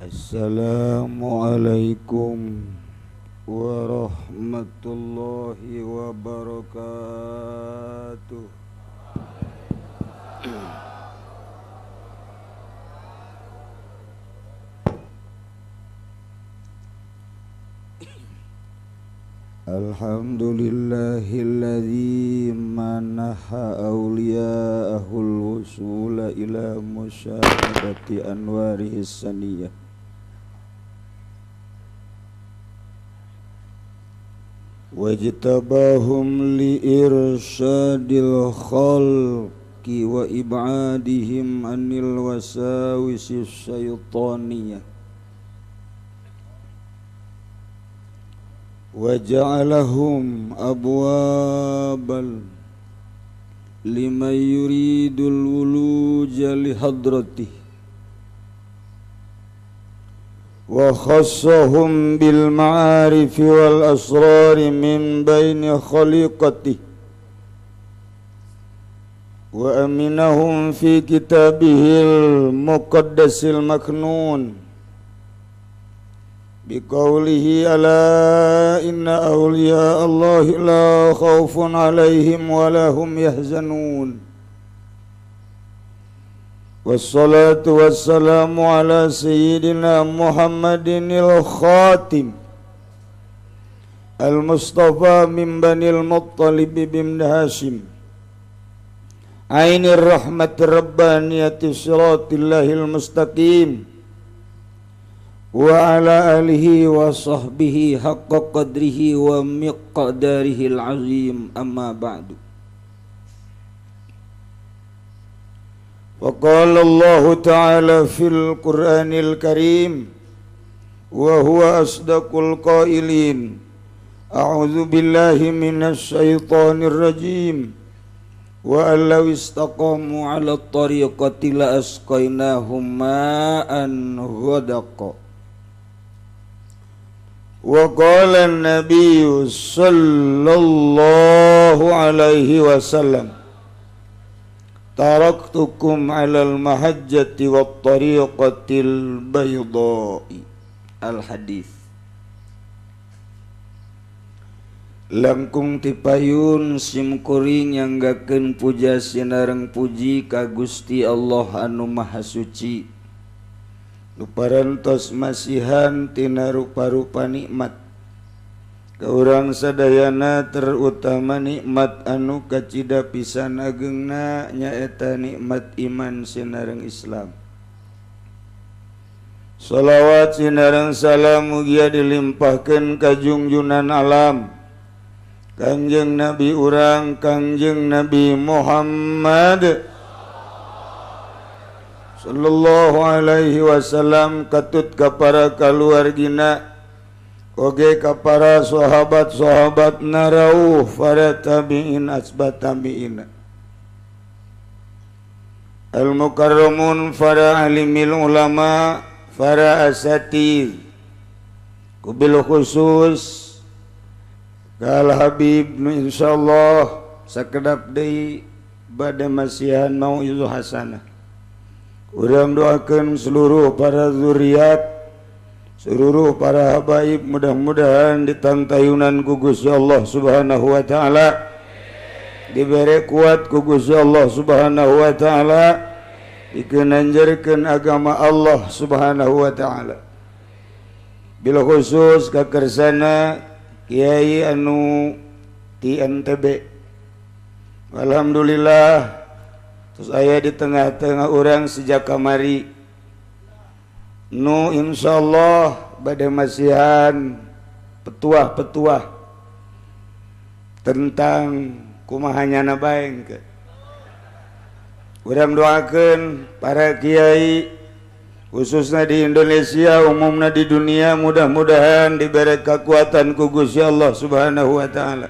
Assalamualaikum warahmatullahi wabarakatuh. Alhamdulillahilladzi manaha awliya'ahul wusula ila musyahadati anwarihi saniyah wajtabahum liirsyadil khalqi wa ibadihim anil wasawisi syaitaniyah وجعلهم أبوابا لمن يريد الولوج لحضرته وخصهم بالمعارف والأسرار من بين خليقته وأمنهم في كتابه المقدس المكنون بقوله ألا إن أولياء الله لا خوف عليهم ولا هم يحزنون والصلاة والسلام على سيدنا محمد الخاتم المصطفى من بني المطلب بن هاشم عين الرحمة الربانية صراط الله المستقيم وعلى آله وصحبه حق قدره ومقداره العظيم أما بعد وقال الله تعالى في القرآن الكريم وهو أصدق القائلين أعوذ بالله من الشيطان الرجيم وأن لو استقاموا على الطريقة لأسقيناهم ماء غدقا وقال النبي صلى الله عليه وسلم تركتكم على المحجة والطريقة البيضاء الحديث. Langkung tipayun simkuring nyanggakeun puja sinareng puji ka Gusti Allah anu Maha Suci nu parantos masihan tina rupa-rupa nikmat ka urang sadayana, terutama nikmat anu kacida pisan agengna nyaeta nikmat iman sinareng Islam. Shalawat sinareng salam mugia dilimpahkeun ka junjunan alam Kangjeng Nabi urang Kangjeng Nabi Muhammad sallallahu alaihi wasallam katut ka para kaluargina oge ka para sahabat-sahabat narauh para tabi'in asbat tabi'in al mukarramun para alimil ulama para asatid kubil khusus kal habib insyaallah sakedap deui bade masihan mauizah hasanah. Urang doakeun seluruh para zuriat, seluruh para habaib mudah-mudahan ditantayunan ku Gusti Allah Subhanahu wa taala, dibere kuat ku Gusti Allah Subhanahu wa taala, dikenanjarkeun agama Allah Subhanahu wa taala. Bila khusus ka kersana Kiai anu ti NTB. Alhamdulillah terus aya di tengah-tengah orang sejak kamari nu insyaallah bade masihan petuah-petuah tentang kumaha nyana bae ke. Urang doakeun para kiai khususnya di Indonesia, umumnya di dunia, mudah-mudahan diberi kekuatan ku Gusti Allah Subhanahu wa taala.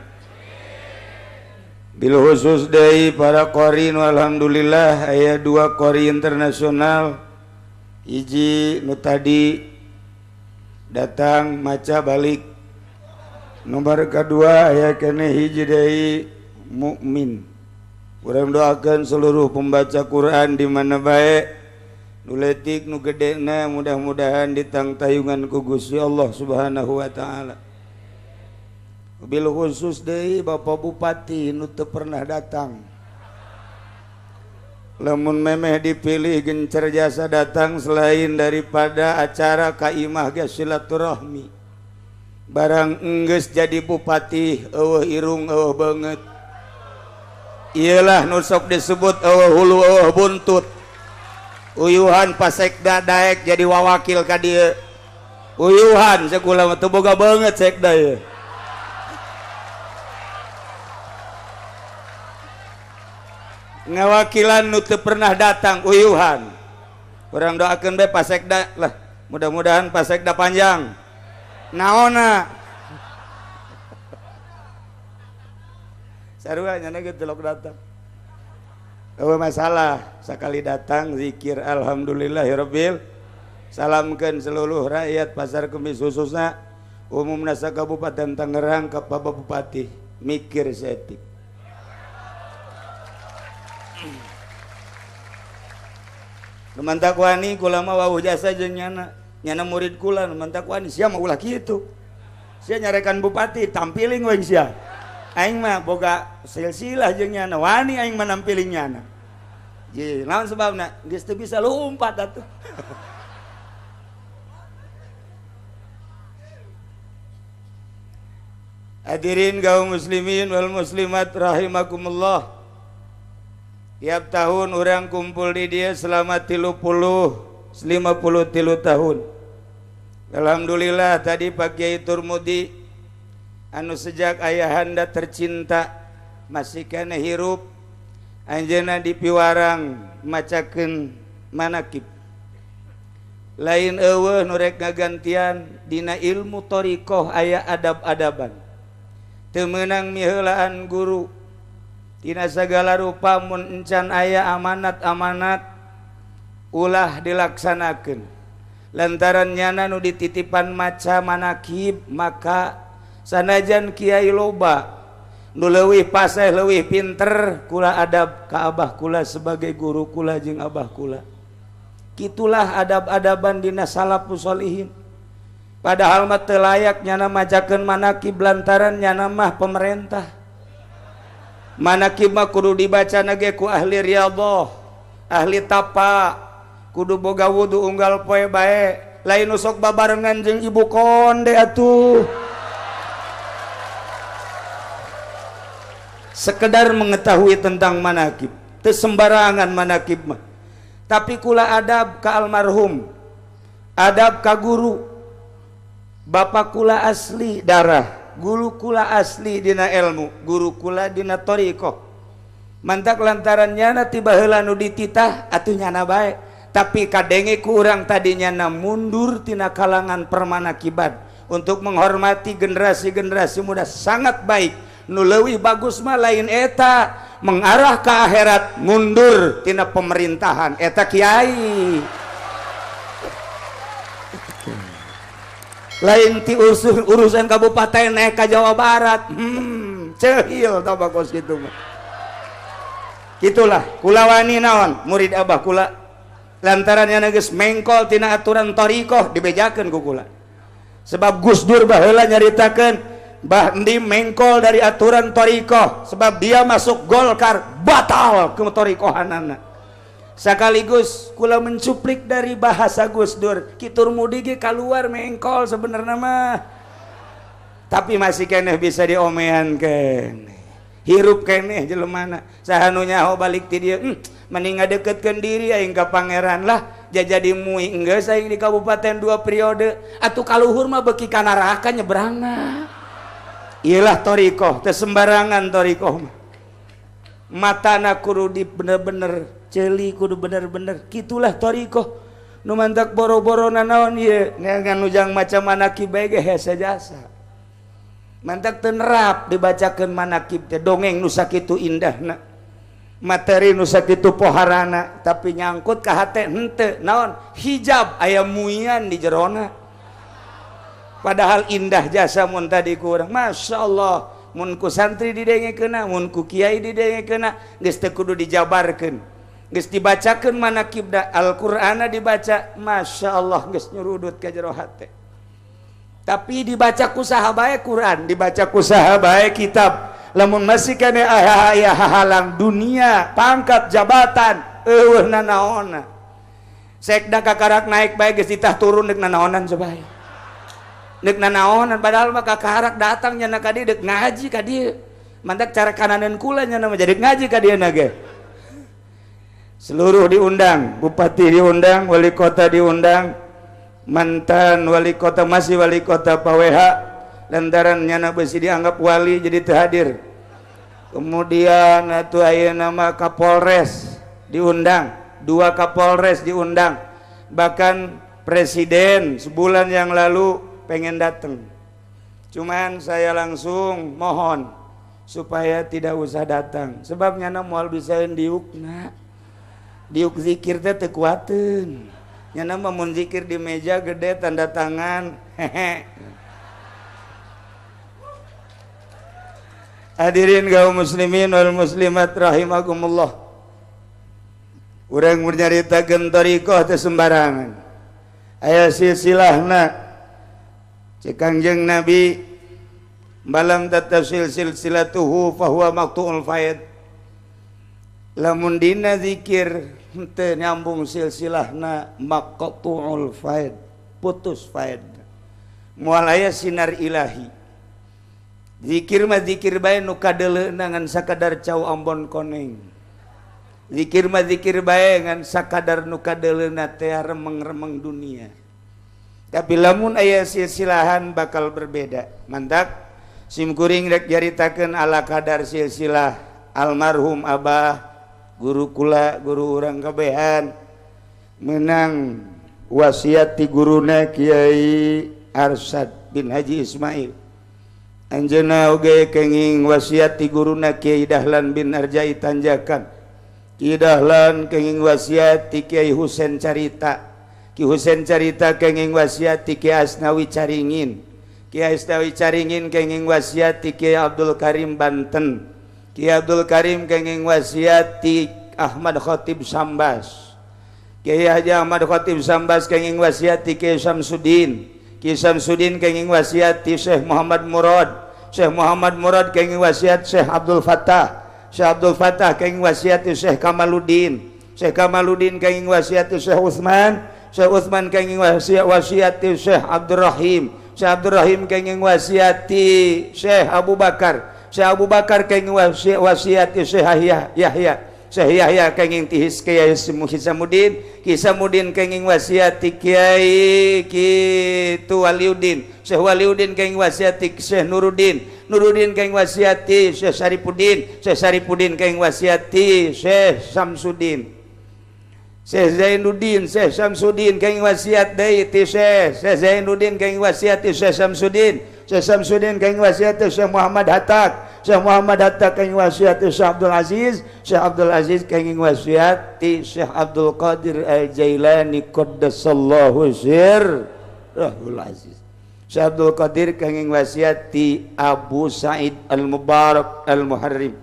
Bil khusus deui para qorin, alhamdulillah aya dua qori internasional, hiji nu tadi datang maca balik, nomor kedua aya keneh hiji deui mukmin. Urang doakeun seluruh pembaca Quran di mana bae Nu leutik nu gedena mudah-mudahan ditangtayungan ku Gusti Allah Subhanahu wa taala. Bil khusus deui Bapak Bupati nu teu pernah datang. Lamun memeh dipilih gencer jasa datang selain daripada acara ka imah ge silaturahmi. Barang enggeus jadi bupati eueuh irung eueuh beungeut. Iyalah nu sok disebut eueuh hulu eueuh buntut. Uyuhan pasekda daek jadi wawakil ka dieu. Uyuhan sakula mah teu boga beungeut sekda ieu. Ngawakilan nu teu pernah datang uyuhan. Urang doakeun bae pasekda lah, mudah-mudahan pasekda panjang. Naonna? Sarua nya ge telok datang. Eueuh masalah sakali datang zikir alhamdulillahirabbil. Salamkeun seluruh rakyat Pasar Kemis khususna umumna sa Kabupaten Tangerang ka Bapak Bupati mikir saeutik. Nu mantak wani kula mah wawuh jasa jeung nyana, nyana murid kula nu mantak wani sia mah ulah kitu. Sia nyarekan bupati tampiling we sia. Aing mah boga silsilah jeung nyana, wani aing mah nampiling nyana. Ji, naon sebabna? Geus teu bisa lompat atuh. Hadirin kaum muslimin wal muslimat rahimakumullah. Tiap tahun orang kumpul di dia selama 30 53 tahun. Alhamdulillah tadi Pak Kiai Turmudi anu sejak ayahanda tercinta masih kena hirup anjeunna di piwarang macakeun manakib. Lain eueuh nu rek ngagantian dina ilmu thariqah aya adab-adaban. Teu meunang miheulaan guru tina sagala rupa mun encan aya amanat-amanat ulah dilaksanakeun. Lantaran nyana nu dititipan maca manakib maka sanajan kiai loba nu leuwih paseh leuwih pinter kula adab ka abah kula sebagai guru kula jeung abah kula. Kitulah adab-adaban dina salafus sholihin. Padahal mah teu layak nyana macakeun manakib lantaran nyana mah pemerintah. Manakib mah kudu dibaca ge ku ahli riyadhah, ahli tapa, kudu boga wudu unggal poe bae, lain nu sok babarengan jeung ibu konde atuh. Sekedar mengetahui tentang manakib, teu sembarangan manakib mah. Tapi kula adab ka almarhum, adab ka guru. Bapak kula asli darah, guru kula asli dina ilmu, guru kula dina thariqah. Mantak lantaran nyana ti baheula nu dititah atuh nyana bae, tapi kadenge ku urang tadi nyana mundur tina kalangan permanakiban untuk menghormati generasi-generasi muda sangat baik. Nu leuwih bagus mah lain eta mengarah ke akhirat mundur tina pemerintahan eta kiai. Lain ti urusan kabupaten naik ke Jawa Barat, cehil tau bagus gitu mah. Gitulah kula wani naon murid abah kula lantaran nya geus mengkol tina aturan thariqah dibejakeun ku kula. Sebab Gus Dur baheula nyaritakeun bah endi mengkol dari aturan thariqah sebab dia masuk Golkar batal ke thariqahanana. Sekaligus kula mencuplik dari bahasa Gus Dur, Ki Turmudi ge kaluar mengkol sebenarnya mah. Tapi masih keneh bisa diomeankeun. Hirup keneh jelemana. Saha nu nyaho balik ti dieu, mending ngadeukeutkeun diri aing ka pangeran lah, jadi mui enggeus aing di kabupaten 2 periode. Atuh kaluhur mah beuki ka neraka nyebrangna. Iyalah thariqah, teu sembarangan thariqah mah. Matana kudu di bener-bener celi kudu bener-bener kitulah thariqah. Nu mantak boro-boro nanaon ieu ngan ujang macam manakib bae ge hese jasa. Mantak teu nerap dibacakeun manakib teh dongeng nu sakitu indahna. Materi nu sakitu poharana tapi nyangkut ka hate henteu naon hijab aya muian di jerona. Padahal indah jasa mun tadi ku urang masyaallah mun ku santri didengekeunna mun ku kiai didengekeunna geus teu kudu dijabarkeun. Geus dibacakeun manakibna Al-Qur'ana dibaca, Masya Allah geus nyurudut ka jero hate. Tapi dibaca ku saha bae Quran, dibaca ku saha bae kitab, lamun masih kene aya hahalang dunia, pangkat, jabatan, eueuh nanaonna. Sekda kakarak naik bae geus ditah turun deuk nanaonan coba. Deuk nanaonan padahal mah kakarak datang nya ka dieu deuk ngaji ka dieu. Mantak cara kananeun kula nya mah jadi ngaji ka dieu na ge. Seluruh diundang, bupati diundang, wali kota diundang, mantan wali kota masih wali kota Paweha lantaran nyana besi dianggap wali jadi terhadir. Kemudian atuh ayeuna mah Kapolres diundang, 2 Kapolres diundang, bahkan presiden sebulan yang lalu pengen datang. Cuman saya langsung mohon supaya tidak usah datang, sebab nyana moal bisa diukna. Diuk zikir teh teu kuateun. Nyana mah mun zikir di meja gede tanda tangan. Hehe. Hadirin kaum muslimin wal muslimat rahimakumullah. Urang nyaritakeun thariqah teh sembarangan. Aya silsilahna. Cek Kangjeng Nabi balam tatasil silsilatuhu fahuwa maqtu'ul faid. Lamun dina zikir henteu nyambung silsilahna maqtu'ul faid, putus faid. Moal aya sinar ilahi. Zikir mah zikir bae nu kadeuleuna ngan sakadar cau ambon koneng. Zikir mah zikir bae ngan sakadar nu kadeuleuna teh remeng-remeng dunia. Tapi lamun aya silsilahan bakal berbeda. Mantak sim kuring rek jaritakeun ala kadar silsilah almarhum abah guru kula guru urang kabehan menang wasiat ti guruna Kiai Arsyad bin Haji Ismail. Anjeunna oge kenging wasiat ti guruna Kiai Dahlan bin Arjai Tanjakan. Kiai Dahlan kenging wasiat ti Kiai Husein Carita. Ki Husein Carita kenging wasiat ti Kiai Asnawi Caringin. Kiai Asnawi Caringin kenging wasiat ti Kiai Abdul Karim Banten. Kiai Abdul Karim kenging wasiat ti Ahmad Khatib Sambas. Kiai Haji Ahmad Khatib Sambas kenging wasiat ti Kiai Samsudin. Ki Samsudin kenging wasiat ti Syekh Muhammad Murad. Syekh Muhammad Murad kenging wasiat Syekh Abdul Fattah. Syekh Abdul Fattah kenging wasiat ti Syekh Kamaluddin. Syekh Kamaluddin kenging wasiat ti Syekh Utsman. Syekh Utsman kenging wasiat ti Syekh Abdurrahim. Syekh Abdurrahim kenging wasiat ti Syekh Abu Bakar. Syekh Abu Bakar kenging wasiat ti Syekh Yahya. Syekh Yahya kenging ti Kiai Hisamuddin. Hisamuddin kenging wasiat ti Kiai kitu Waliuddin. Syekh Waliuddin kenging wasiat ti Syekh Nuruddin. Nuruddin kenging wasiat ti Syekh Saripuddin. Syekh Saripuddin kenging wasiat ti Syekh Samsudin. Syekh Zainuddin, Syekh Samsudin kenging wasiat deui ti Syekh Zainuddin kenging wasiat ti Syekh Samsudin. Syekh Samsudin kenging wasiat ti Syekh Muhammad Hatta. Syekh Muhammad Hatta kenging wasiat ti Syekh Abdul Aziz. Syekh Abdul Aziz kenging wasiat ti Syekh Abdul Qadir Al-Jailani qaddasallahu sirrahul aziz. Syekh Abdul Qadir kenging wasiat ti Abu Said Al-Mubarak Al-Muharrim.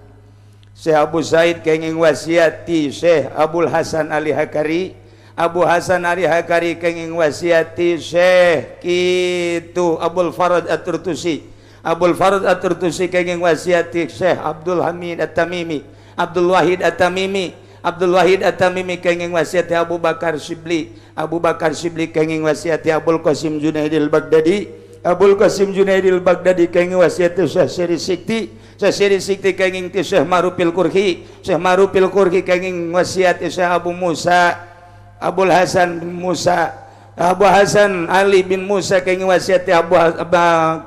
Syekh Abu Said kenging wasiat ti Syekh Abul Hasan Ali Hakari. Abu Hasan Ali Hakari kenging wasiat ti Syekh kitu Abul Farad At-Turtusi. Abul Farad At-Turtusi kenging wasiat ti Syekh Abdul Hamid At-Tamimi. Abdul Wahid At-Tamimi. Abdul Wahid At-Tamimi kenging wasiat ti Abu Bakar Shibli. Abu Bakar Shibli kenging wasiat ti Abul Qasim Junaidil Baghdadi. Abul Qasim Junaidil Baghdadi kenging wasiat ti Syekh Siri Sikti. Syekh Siri Sikti kenging ti Syekh Marufil Qurhi. Syekh Marufil Qurhi kenging wasiat ti Syekh Abu Musa Abul Hasan bin Musa. Abu Hasan Ali bin Musa kenging wasiat ti Abu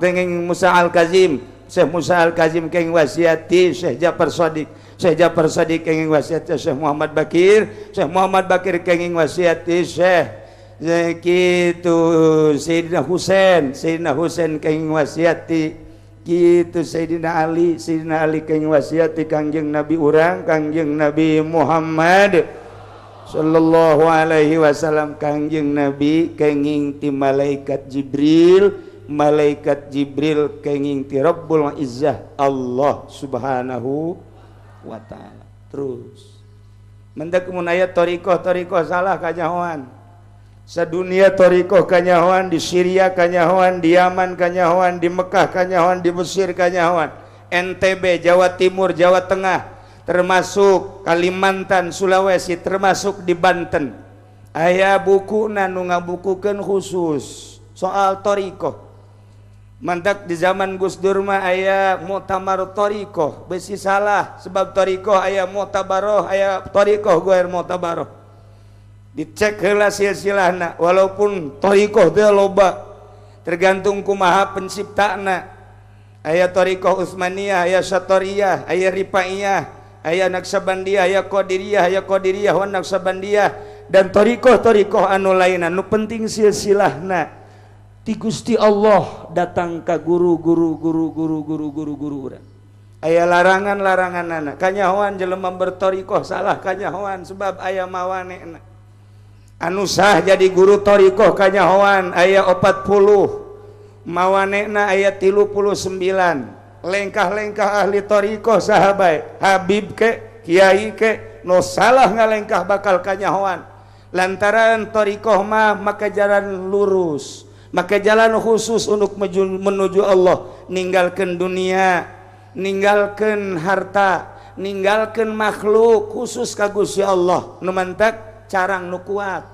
kenging Musa Al-Kazim. Syekh Musa Al-Kazim kenging wasiat ti Syekh Ja'far Shadiq. Syekh Ja'far Shadiq kenging wasiat ti Syekh Muhammad Bakir. Syekh Muhammad Bakir kenging wasiat ti Syekh kitu Sayyidina Husain. Sayyidina Husain kenging wasiat ti kitu Sayyidina Ali. Sayyidina Ali kenging wasiat ti Kangjeng Nabi urang, Kangjeng Nabi Muhammad sallallahu alaihi wasallam. Kangjeng Nabi kenging ti malaikat Jibril, malaikat Jibril kenging ti Rabbul Izzah Allah Subhanahu wa taala. Terus Mendak mun aya thariqah-thariqah salah kanyahoan. Sadunia thariqah kanyahoan, di Syria kanyahoan, di Yaman kanyahoan, di Mekah kanyahoan, di Mesir kanyahoan, NTB, Jawa Timur, Jawa Tengah, termasuk Kalimantan, Sulawesi, termasuk di Banten. Aya buku nu ngabukukeun khusus soal thariqah. Mantak di zaman Gus Dur mah aya muktamar thariqah, besi salah sebab thariqah aya muktabaroh, aya thariqah goer muktabaroh. Dicek heula silsilahna, walaupun thariqah teh loba, tergantung kumaha penciptana. Aya thariqah Utsmaniyah, aya Satoriyah, aya Rifaiyah, aya Naksabandiyah, aya Qadiriyah, aya Qadiriyah wa Naksabandiyah, dan thariqah-thariqah anu lainna. Nu penting silsilahna ti Gusti Allah datang ka guru guru guru guru guru guru guru urang. Aya larangan-laranganana, kanyahoan jelema berthariqah salah kanyahoan sebab aya mawanena. Anu sah jadi guru thariqah kanyahoan aya 40, mawanena aya 39. Lengkah-lengkah ahli thariqah saha bae, habib ke, kiai ke, no salah ngalengkah bakal kanyahoan. Lantaran thariqah mah maka jalan lurus, maka jalan khusus untuk menuju Allah, ninggalkan dunia, ninggalkan harta, ninggalkan makhluk, khusus ka Gusti Allah. Nu mantak carang nu kuat,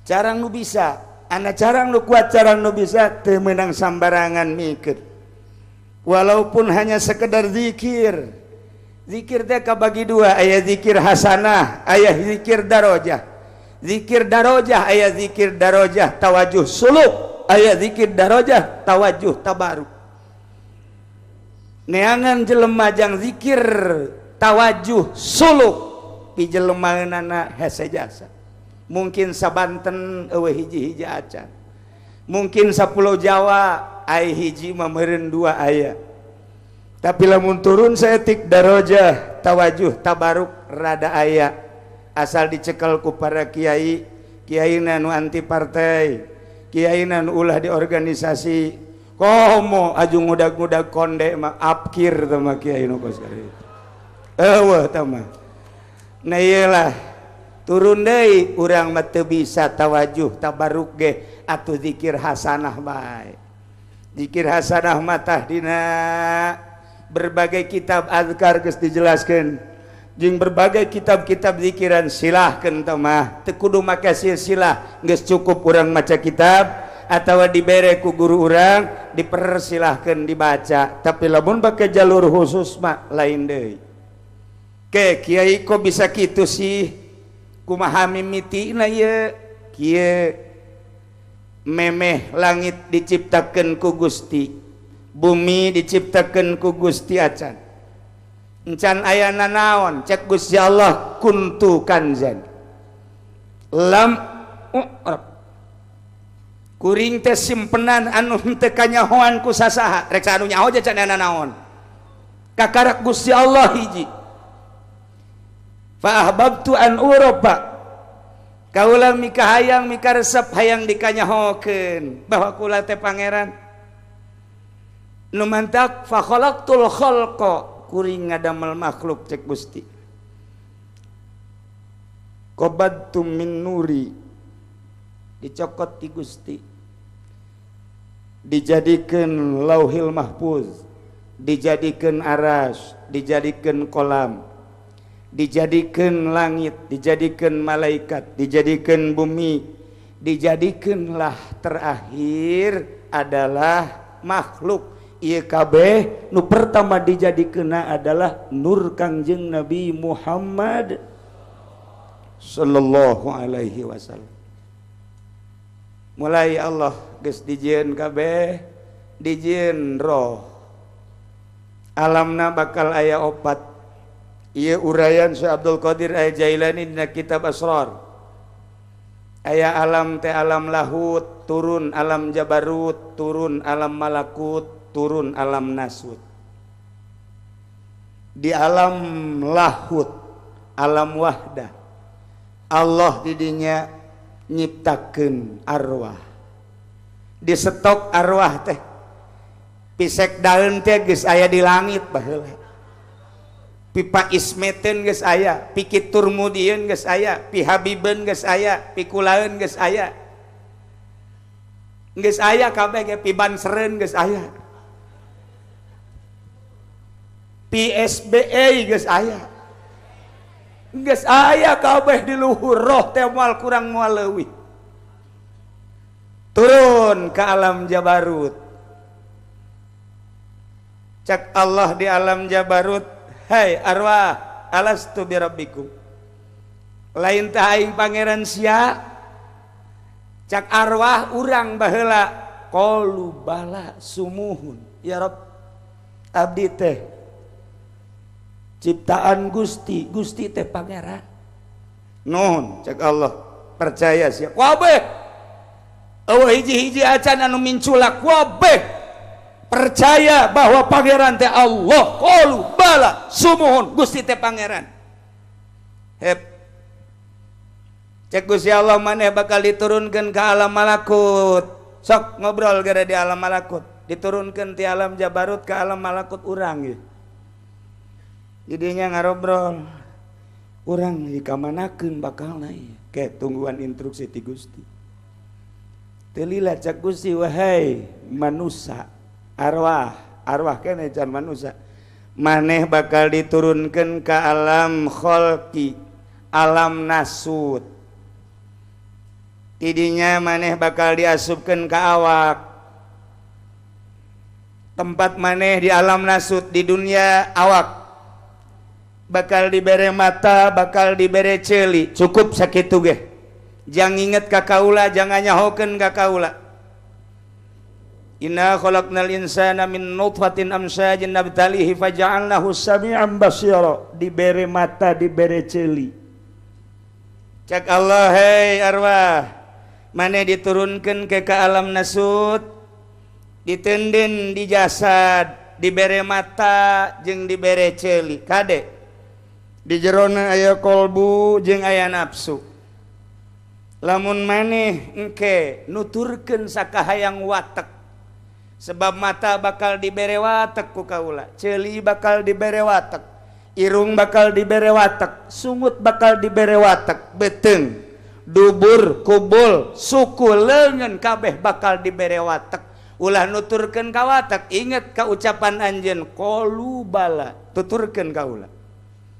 carang nu bisa, ana carang nu kuat, carang nu bisa teu meunang sambarangan mikir. Walaupun hanya sekedar zikir. Zikir teh kabagi dua, aya zikir hasanah, aya zikir darajah. Zikir darajah aya zikir darajah tawajuh suluk, aya zikir darajah tawajuh tabaruk. Neangan jelema jang zikir tawajuh suluk pi jelemaeunana hese jasa. Mungkin sabanten eueuh hiji-hiji acan. Mungkin sapulau Jawa ai hiji mah meureun dua aya. Tapi lamun turun saeutik darajah tawajuh tabaruk rada aya. Asal dicekel ku para kiai, kiai nu anti partai, kiai nu ulah di organisasi, komo aju ngudag-ngudag konde mah apkir teh mah kiai nu kos kitu. Eueuh teh mah. Nah ieu turun deui urang mah teu bisa tawajuh tabaruk ge atuh zikir hasanah bae. Zikir hasanah mah tah dina berbagai kitab azkar geus dijelaskeun. Jeung berbagai kitab-kitab zikiran silahkan teh mah teu kudu make silsilah, geus cukup urang maca kitab atawa dibere ku guru urang dipersilahkan dibaca. Tapi lamun bake jalur khusus mah lain deui. Ke kiai kok bisa kitu sih, kumaha mimitina ieu? Kieu memeh langit diciptakeun ku Gusti, bumi diciptakeun ku Gusti acan encan aya nanaon, cek Gusti Allah kuntu kanzan lam u'rab, kuring teh simpenan anu henteu kanyahoan ku sasaha, rek anu nyaho can aya nanaon, kakarak Gusti Allah hiji. Fa ahbabtu an uraba, kaula mika hayang mika resep hayang dikanyahokeun bahwa kula teh pangeran. Nu mantak fa khalaqtul khalqa, kuring ngadamel makhluk cek Gusti. Qabadtu min nuri, dicokot ti Gusti, dijadikeun lauhil mahfuz, dijadikeun aras, dijadikeun kolam, dijadikeun langit, dijadikeun malaikat, dijadikeun bumi, dijadikeunlah terakhir adalah makhluk. Ieu kabeh nu pertama dijadikeunna adalah nur Kangjeng Nabi Muhammad sallallahu alaihi wasallam. Mulai Allah geus dijieun kabeh, dijieun roh. Alamna bakal aya opat. Ieu uraian Syekh Abdul Qadir Al-Jailani dina kitab Asrar. Aya alam teh alam lahut, turun alam jabarut, turun alam malakut, turun alam nasut. Di alam lahut, alam wahdah, Allah didinya nyiptakeun arwah. Di stok arwah teh pisek daun teh geus aya di langit baheula. Pi Pak Ismeten geus aya, pi Ki Turmudieun geus aya, pi Habibeun geus aya, pi Kulaeun geus aya. Geus aya kabeh ge, pi Bansereun geus aya. Pi SBE geus aya. Geus aya kabeh di luhur roh teh moal kurang moal leuwih. Turun ke alam Jabarut. Cak Allah di alam Jabarut, hai arwah, alastu birabbikum. Lain teh aing pangeran sia. Cak arwah urang baheula qalu bala sumuhun. Ya Rabb, abdi teh ciptaan Gusti, Gusti teh pangeran. Nuhun cak Allah, percaya sia. Kabeh eueuh hiji-hiji acan anu minculak kabeh percaya bahwa pangeran teh Allah. Qalu bala sumuhun, Gusti teh pangeran. Hep. Cek Gusti Allah maneh bakal diturunkeun ke alam malakut. Sok ngobrol gara di alam malakut. Diturunkeun ti alam Jabarut ke alam malakut urang ieu. Jadinya ngarobrol. Urang dikamanakeun bakalna ieu. Ke tungguan instruksi ti Gusti. Teu lila cak Gusti, wahai manusia, arwah, arwah kene can manusia. Maneh bakal diturunkeun ke alam kholqi, alam nasut. Tidinya maneh bakal diasupkeun ke awak. Tempat maneh di alam nasut di dunia awak. Bakal dibere mata, bakal dibere ceuli. Cukup sakitu ge. Jangan inget ka kaula, jangan nyahokeun ka kaula. Inna khalaqnal insana min nutfatin amsyajin nabtalihi faja'alnahu sami'an basira. Dibere mata, dibere ceuli. Cak Allah, hei arwah, maneh diturunkeun ke alam nasut, ditenden di jasad, dibere mata jeung dibere ceuli. Kade di jerona aya kolbu jeung aya nafsu. Lamun maneh engke nuturkeun sakahayang watek, sebab mata bakal dibere watek ku kaula, ceuli bakal dibere watek, irung bakal dibere watek, sungut bakal dibere watek, beuteung, dubur, kubul, suku, leungeun kabeh bakal dibere watek. Ulah nuturkeun ka watek, inget ka ucapan anjeun qalu bala, tuturkeun kaula.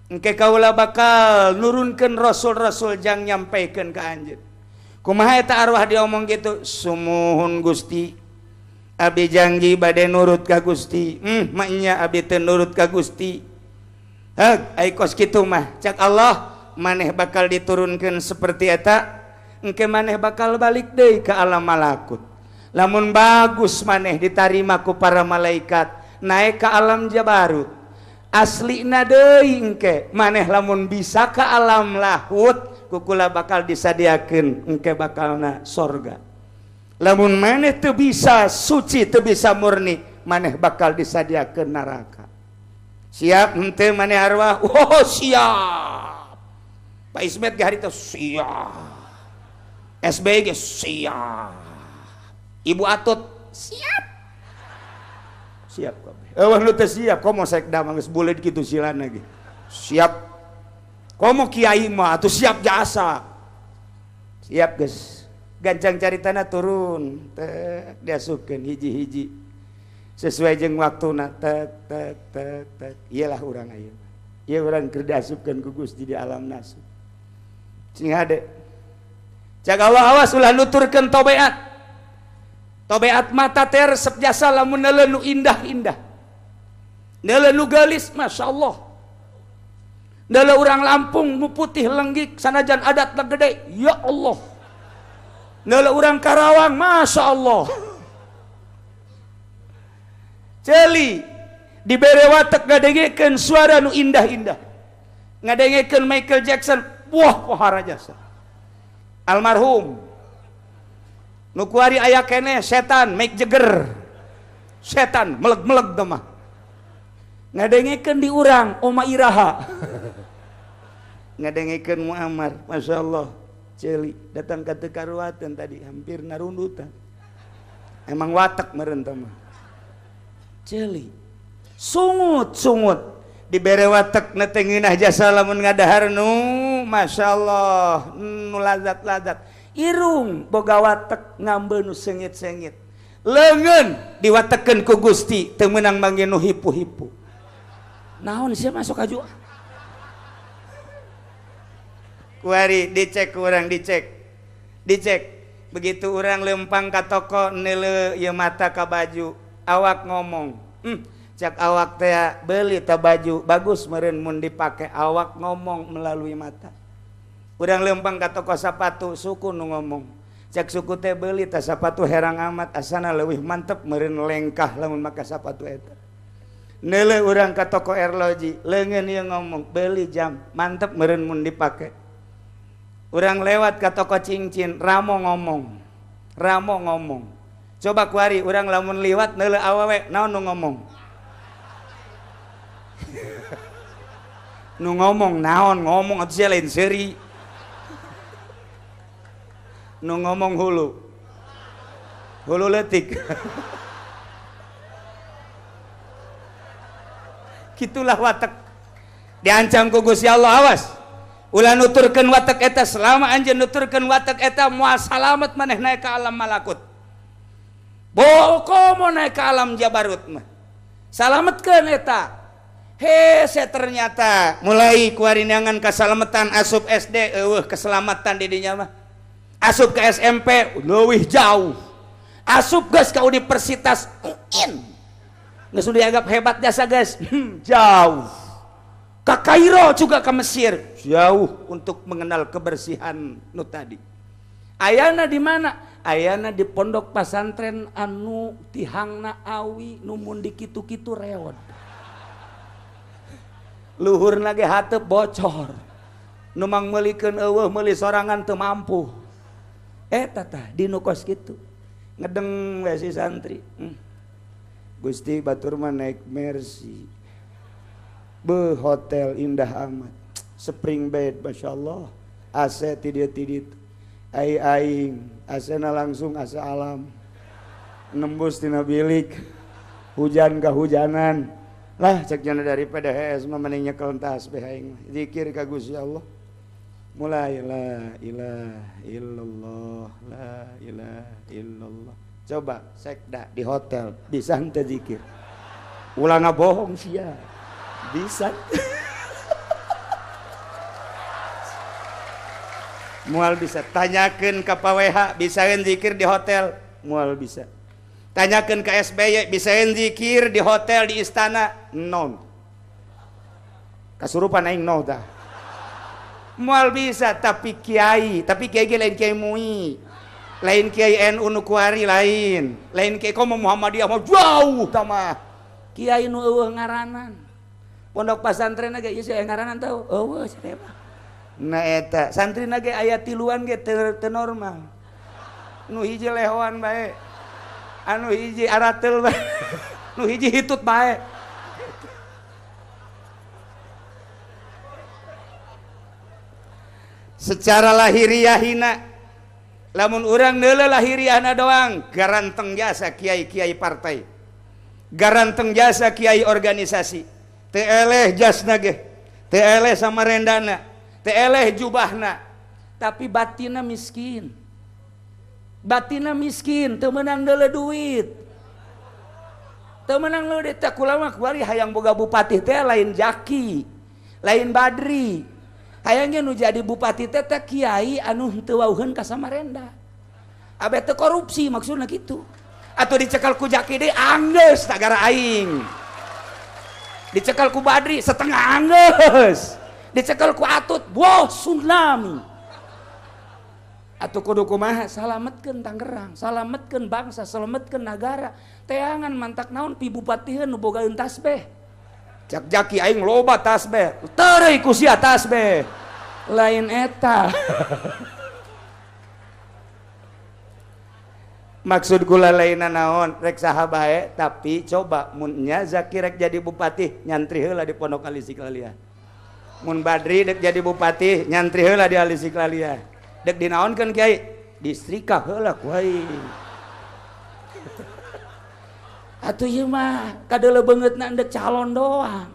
Engke kaula bakal nurunkeun rasul-rasul jang nyampaikeun ka anjeun. Kumaha eta arwah diomong gitu? Sumuhun Gusti, abdi janji bade nurut ka Gusti. Maknya abdi teu nurut ka Gusti. Heg, ai kos kitu mah. Cak Allah, maneh bakal diturunkeun seperti eta, engke maneh bakal balik deui ka alam malakut. Lamun bagus maneh ditarima ku para malaikat, naik ka alam Jabarut. Aslina deui engke maneh lamun bisa ka alam lahut, kukula bakal disadiakeun engke bakalna sorga. Lamun maneh teu bisa suci, teu bisa murni, maneh bakal disadiakeun neraka. Siap henteu maneh arwah? Oh, siap. Pak Ismet ge harita siap. SBY ge siap. Ibu Atut siap. Siap kabeh. Eueuh nu teu siap komo sekda mah geus buleud kitu silana ge. Siap. Komo kiai mah atuh siap jasa. Siap geus. Gancang caritana turun, tek diasupkeun hiji-hiji. Sesuai jeung waktuna tek tek tek tek. Iyalah urang ayeuna. Ieu urang keur diasupkeun ku Gusti di alam nasu. Sing hade. Cak Allah awas ulah nuturkeun tobeat. Tobeat mata teh resep jasa lamun neuleuh nu indah-indah. Neuleuh nu geulis, Masya Allah. Neuleuh urang Lampung nu putih lenggik sanajan adatna gede, ya Allah. Neuleuh urang Karawang, Masya Allah. Ceuli dibere watek ngadengekeun suara nu indah-indah. Ngadengekeun Michael Jackson, wah pohara jasa. Almarhum nu kuari aya keneh setan Mick Jagger. Setan meleg-meleg teh mah. Ngadengekeun di urang Oma Iraha. Ngadengekeun Muammar, Masya Allah. Ceuli datang ka teu karuateun tadi hampir narundutan. Emang watek meureun teh mah. Ceuli sungut-sungut Dibere watek na teh ngeunah jasa lamun ngadahar nu masyaallah nu lazat-lazat. Irung boga watek ngambeul nu sengit-sengit. Leungeun diwatekeun ku Gusti teu meunang manggih nu hipu-hipu. Naon sia masuk aju? Kuari dicek urang dicek. Dicek. Begitu urang lempang ka toko neuleuh ieu mata ka baju, awak ngomong. Cak awak teh beli ta baju bagus meureun mun dipake, awak ngomong melalui mata. Urang lempang ka toko sapatu suku nu ngomong. Cak suku teh beli ta sapatu herang amat asana leuwih mantep meureun lengkah lamun make sapatu eta. Neuleuh urang ka toko erloji, leungeun ieu ngomong beli jam mantep meureun mun dipake. Urang lewat ka toko cincin, ramo ngomong. Ramo ngomong. Coba kuari urang lamun liwat neuleuh awewe naon nu ngomong? Nu ngomong naon ngomong atuh sia lain seuri. Nu ngomong hulu. Hulu leutik. Kitulah watek. Diancam ku Gusti Allah, awas. Ulah nuturkeun watek eta, selama anjeun nuturkeun watek eta moal salamet maneh naik ka alam malakut. Boko mau naik ka alam jabarut mah. Salametkeun eta. Hese ternyata mulai kuarinangan kasalametan asup SD eueuh keselamatan di dinya mah. Asup ke SMP leuwih jauh. Asup geus ka universitas UIN. Geus dianggap hebat jasa geus. Jauh. Ka Kairo juga ke Mesir, jauh untuk mengenal kebersihan nu tadi. Ayana di mana? Ayana di pondok pasantren anu tihangna awi nu mun dikitu-kitu reod. Luhur lagi hateup bocor. Nu mang meulikeun eueuh meuli sorangan teu mampu. Eta tah di nu kos kitu. Ngedeng we si santri. Gusti batur mah naik Mercy. Beuh hotel indah amat. Spring bed masyaallah. AC ti dieu ti ditu. Ai aing AC-na langsung AC alam. Nembus tina bilik. Hujan kahujanan. Lah cek jana daripada hees mah mending nyekel tasbih aing mah. Zikir ka Gusti Allah. Mulai la ilaha illallah, la ilaha illallah. Coba sekda di hotel bisa henteu zikir. Ulah ngabohong sia. Bisa. Moal bisa. Tanyakeun ka PWH bisaeun zikir di hotel, moal bisa. Tanyakeun ka SBY bisaeun zikir di hotel di istana, non. Kasurupan aing no tah. Moal bisa tapi kiai ge lain kiai MUI. Lain kiai NU nu kuari lain. Lain kiai komo Muhammadiyah mah jauh tah mah. Kiai nu eueuh ngaranan. Pondok pasantren ge ieu aya ngaranan tau? Eueuh sia mah. Nah eta santrina ge aya tiluan ge teu normal. Nu hiji lehoan bae. Anu hiji arateul bae. Nu hiji hitut bae. Secara lahiriah hina lamun urang neuleuh lahiriahna doang garanteng jasa kiai-kiai partai, garanteng jasa kiai organisasi, teu eleh jasna ge, teu eleh samarendana, teu eleh jubahna, tapi batina miskin. Batina miskin, teu meunang neuleuh duit. Teu meunang neuleuh duit teh kula mah kuari hayang boga bupati teh lain Jaki, lain Badri. Hayangnya nu jadi bupati teh teh kiai anu henteu wauheun ka Samarenda. Abeh teu korupsi maksudna kitu. Atuh dicekal ku Jaki deui anggeus tagara aing. Dicekal ku Badri setengah anggeus. Dicekal ku Atut, wah tsunami. Atuh kudu kumaha salametkeun Tangerang, salametkeun bangsa, salametkeun nagara. Teangan mantak naon pi bupatiheun nu bogaeun tasbih. Cak Jaki aing loba tasbih, tereuy ku sia tasbih. Lain eta. Maksud kula lainna naon, rek saha bae tapi coba mun nya Zaki rek jadi bupati nyantri heula di Pondok Al-Istiqlaliyah. Mun Badri dek jadi bupati nyantri heula di Al-Istiqlaliyah. Dek dinaonkeun kiai? Distrika heula ku aing. Atuh ieu mah kadeuleu beungeutna endek calon doang.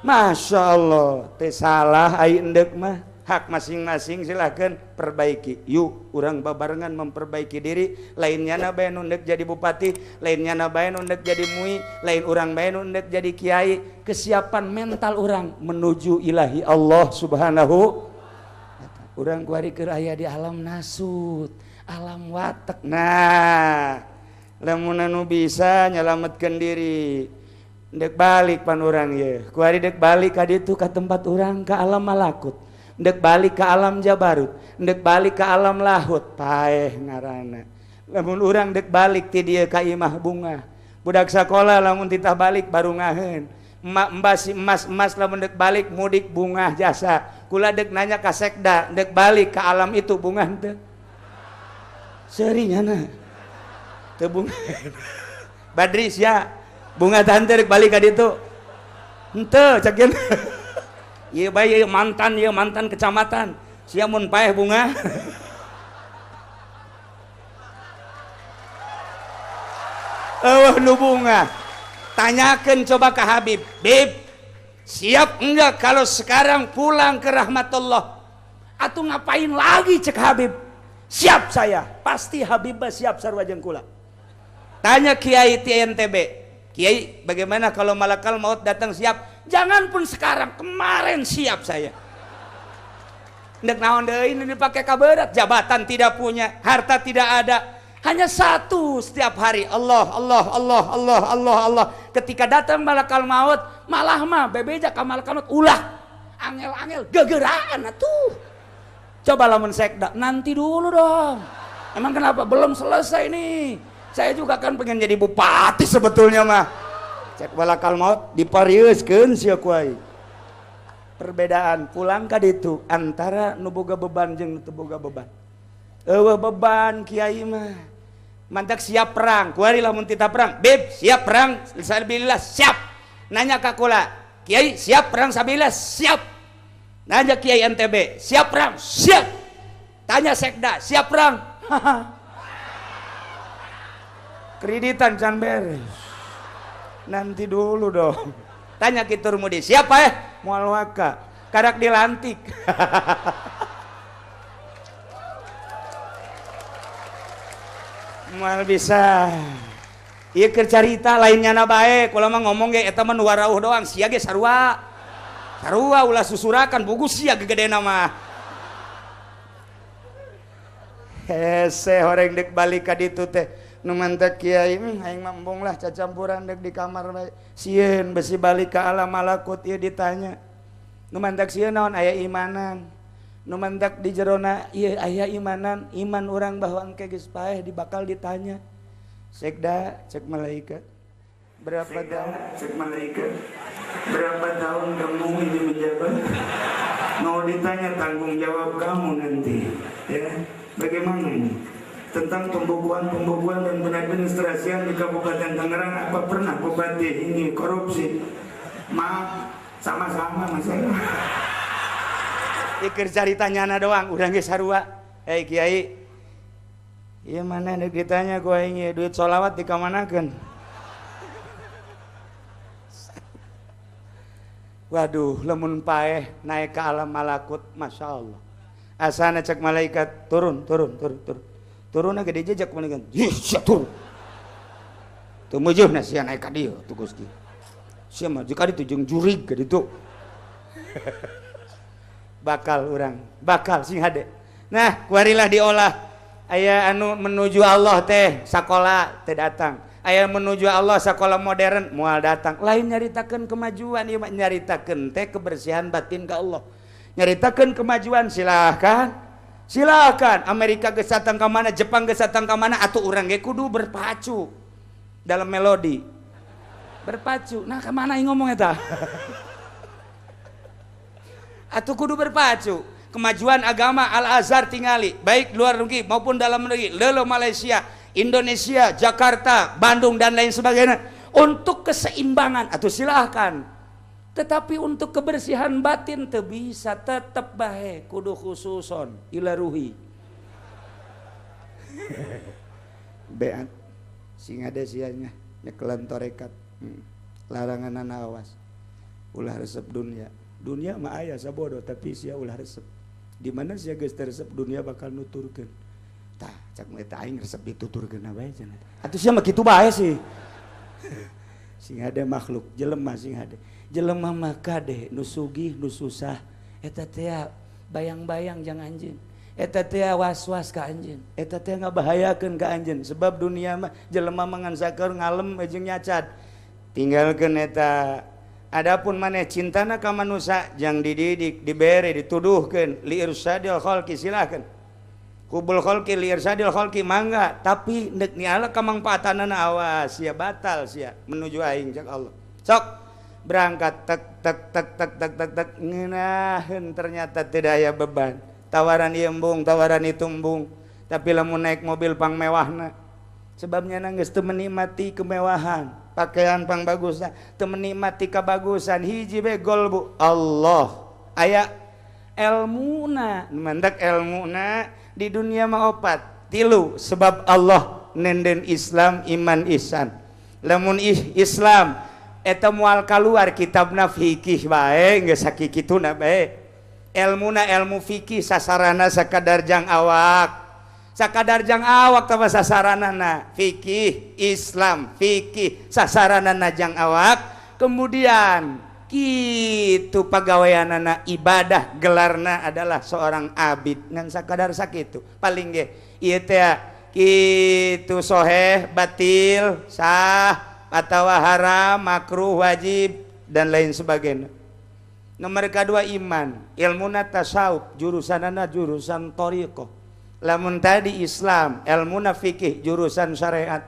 Masya Allah, teh salah ai endek mah. Hak masing-masing silahkan perbaiki. Yuk, urang babarengan memperbaiki diri. Lainnya na bae nu ndek jadi bupati, lainnya na bae nu ndek jadi mui, lain urang bae nu ndek jadi kiai. Kesiapan mental urang menuju ilahi Allah Subhanahu. Urang kuari keur aya di alam nasut, alam watek. Nah, lamun anu bisa nyalametkeun diri, ndek balik pan urang ye. Kuari dek balik ka ditu ka tempat urang ka alam malakut. Ndek balik ke alam jabarut, ndek balik ke alam lahut, paeh ngarana. Lamun urang dek balik ti dieu ka imah bunga. Budak sakola lamun titah balik baru ngaheun. Emak mbas emas-emas lamun dek balik mudik bungah jasa. Kula dek nanya ka sekda, dek balik ke alam itu bungah teu? Seuri nyana. Teu bungah. Badri sia, bunga tante dek balik ka ditu. Henteu cek geun. Ieu bae ieu mantan kecamatan. Sia mun paeh bunga. Eueuh nu bunga. Tanyakeun coba ke Habib. Bib, siap enggak kalau sekarang pulang ke rahmatullah? Atuh ngapain lagi cek Habib? Siap saya. Pasti Habib siap sarua jeung kula. Tanya Kiai TNTB. Kiai, bagaimana kalau malakal maut datang siap? Jangan pun sekarang, kemarin siap saya. Ndek naon deui ini dipakai kaberat, jabatan tidak punya, harta tidak ada. Hanya satu setiap hari, Allah, Allah, Allah, Allah, Allah, Allah. Ketika datang malakal maut, malah mah bebeja ka malakal maut ulah. Angel-angel gegeraan atuh. Coba lamun sekda, nanti dulu dong. Emang kenapa belum selesai nih? Saya juga kan pengen jadi bupati sebetulnya mah. Cek malakal maut diparieuskeun sia ku aing. Perbedaan pulang ka ditu antara nu boga beban jeung nu teu boga beban. Eueuh beban kiai mah. Mantak siap perang, kuari lamun titah perang. Bib, siap perang sabilillah, siap. Nanya ka kula, kiai siap perang sabilillah, siap. Nanya kiai NTB, siap perang, siap. Tanya sekda, siap perang. Kreditan can beres. Nanti dulu dong. Tanya Ki Turmudi, siapa ya? Moal waka, karak dilantik. Moal bisa. Ieu keur carita lain nyana bae, kula mah ngomong ge eta mah nu warauh doang, sia ge sarua. Sarua ulah susurakan bugu sia gegedena mah. Hese horeng dek balik ka ditu teh. Nu mantak kiai, aing mah embung lah cacampuran dek di kamar bae. Sieun besi balik ka alam malakut ieu ditanya. Nu mantak sieun naon aya imanan. Nu mantak di jerona ieu aya imanan, iman urang bahwa engke geus paeh dibakal ditanya. Sekda cek malaikat. Berapa tahun cek malaikat? Berapa tahun kamu ini menjabat? Mau ditanya tanggung jawab kamu nanti, ya. Bagaimana ini? Tentang pembukuan-pembukuan dan penadministrasian di Kabupaten Tangerang, apa pernah bupati ini korupsi? Maaf, sama-sama masalah. Ikir carita nyana doang, urang ge sarua. Hei kiai, ieu mana deuk ditanya ku aing ieu duit sholawat dikamanakeun? Waduh, lamun paeh naik ke alam malakut, masya Allah. Asana cek malaikat turun, turun, turun, turun. Turun ge dijejak malaikat. Ih, sia turun. Teu meujeuna sia naik ka dieu tuh Gusti. Sia mah jika ditu jeung jurig ka ditu. Bakal urang, bakal sing hade. Nah, kuarilah diolah. Aya anu menuju Allah teh sakola teh datang. Aya menuju Allah sakola modern moal datang. Lain nyaritakeun kemajuan ieu mah nyaritakeun teh kebersihan batin ka Allah. Nyaritakeun kemajuan silahkan. Silakan Amerika geus datang ka mana, Jepang geus datang ka mana, atuh urang ge kudu berpacu dalam melodi. Berpacu. Nah, ka mana aing ngomong eta? Atuh kudu berpacu. Kemajuan agama Al-Azhar tingali, baik luar negeri maupun dalam negeri, leuleung Malaysia, Indonesia, Jakarta, Bandung dan lain sebagainya. Untuk keseimbangan atuh silahkan. Tetapi untuk kebersihan batin teu bisa, tetep bae kudu khususon ila ruhi. Beat sing ada sianya nyekelan torekat. Larangan awas. Ulah resep dunia. Dunia mah aya sabodo tapi sia ulah resep. Di mana sia geus resep dunia bakal nuturkeun. Tah, cak eta aing resep dituturkeun bae cenah. Atuh sia mah kitu bae sih. Sing hade makhluk jelema sing hade. Jelema mah kade nu sugih nu susah eta teh bayang-bayang jang anjeun. Eta teh was-was ka anjeun. Eta teh ngabahayakeun ka anjeun sebab dunia mah jelema mah ngan sakur ngalem jeung nyacat. Tinggalkeun eta. Adapun maneh cintana ka manusia jang dididik, dibere, dituduhkeun li irsadil khalqi silahkeun. Hubul khalqi li irsadil khalqi mangga, tapi neuk niala kamangpaatanana awas sia batal sia menuju aing cak Allah. Sok berangkat tek tek tek tek tek tek tek ngeunaheun ternyata tidak aya beban. Tawaran ieu embung, tawaran itu embung, tapi lamun naik mobil pang mewahna. Sebabnya geus teu menikmati kemewahan, pakaian pang bagusna, teu menikmati kabagusan hiji be golbu Allah. Aya elmuna, mantak elmuna di dunia mah opat, tilu sebab Allah nenden Islam, iman, ihsan. Lamun Islam eta moal kaluar kitabna fikih bae geus sakikituna bae. Elmuna elmu fikih sasarana sakadar jang awak. Sakadar jang awak tambah sasaranana fikih Islam fikih sasaranana jang awak. Kemudian kitu pagaweanana ibadah gelarna adalah seorang abid ngan sakadar sakitu paling ge ieu teh kitu soheh batil sah atawa haram makruh wajib dan lain sebagainya. Nomor kedua iman, ilmuna tasawuf jurusanana jurusan thariqah. Lamun tadi Islam, ilmuna fikih jurusan syariat.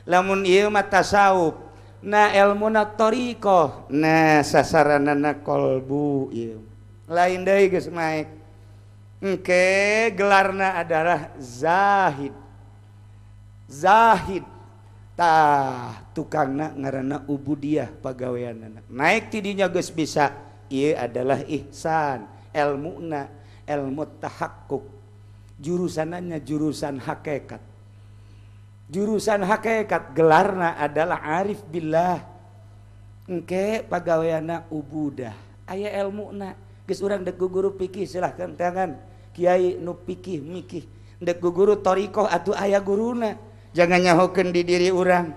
Lamun ieu mah tasawuf, na ilmuna thariqah, na sasaranana qalbu ieu. Lain deui geus naik. Engke gelarna adalah zahid. Zahid tah tukangna ngaranna ubudiyah pagaweanana. Naik ti dinya geus bisa, ieu adalah ihsan, elmuna ilmu tahakkuk. Jurusanannya jurusan hakikat. Jurusan hakikat gelarna adalah arif billah. Engke pagaweana ubudah. Aya elmuna. Geus urang dek guru fikih silahkan tangan. Kiai nu fikih mikih. Dek guru thariqah atuh aya guruna. Jangan nyahokeun di diri urang.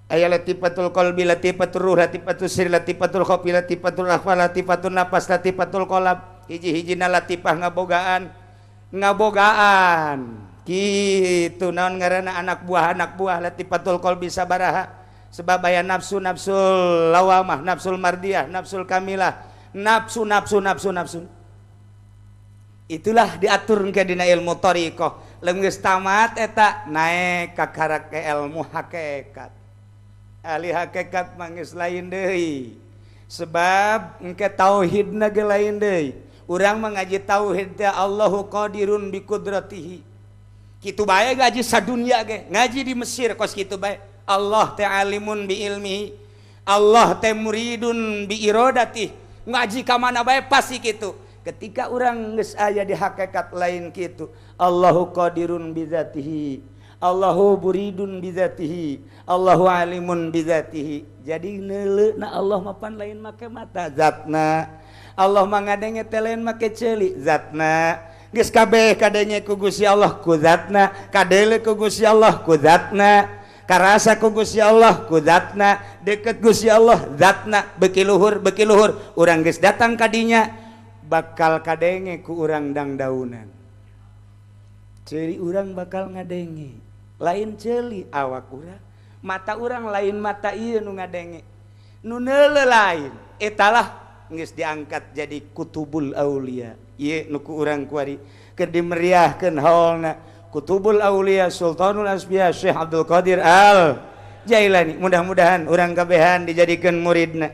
Aya latifatul qalbi, latifatul ruh, latifatul sir, latifatul khafi, latifatul akhfa, latifatul nafas, latifatul qalb. Hiji-hijina latifah ngabogaan. Ngabogaan kitu naon ngaranna anak buah latifatul qalbi sabaraha sebab aya nafsu nafsul lawamah nafsul mardiyah nafsul kamilah nafsu nafsu nafsu nafsu itulah diatur ke dina ilmu thariqah. Lamun geus tamat eta naik ka karake ilmu hakikat. Ahli hakikat mah geus lain deui sebab engke tauhidna ge lain deui. Urang mengaji tauhid teh Allahu qadirun bi qudratihi. Kitu bae ngaji sadunya ge, ngaji di Mesir kos kitu bae. Allah teh alimun bi ilmihi, Allah teh muridun bi iradatihi. Ngaji ka mana bae pasti kitu. Ketika urang geus aya di hakikat lain kitu, Allahu qadirun bi dzatihi, Allahu muridun bi dzatihi, Allahu alimun bi dzatihi. Jadi neuleuna Allah mapan lain make mata zatna. Allah mangadenge teh lain make ceuli zatna. Geus kabeh kadenge ku Gusti Allah ku zatna, kadele ku Gusti Allah ku zatna, karasa ku Gusti Allah ku zatna, deket Gusti Allah zatna, beuki luhur urang geus datang ka dinya bakal kadenge ku urang dangdaunan. Ceuli urang bakal ngadenge, lain ceuli awak urang, mata urang lain mata ieu nu ngadenge. Nu neuleuh lain, etalah geus diangkat jadi kutubul aulia. Ieu nu ku urang kuari keur dimeriahkeun haolna Kutubul Aulia Sultanul Asbiya Syekh Abdul Qadir Al Jailani. Mudah-mudahan urang kabehan dijadikeun muridna.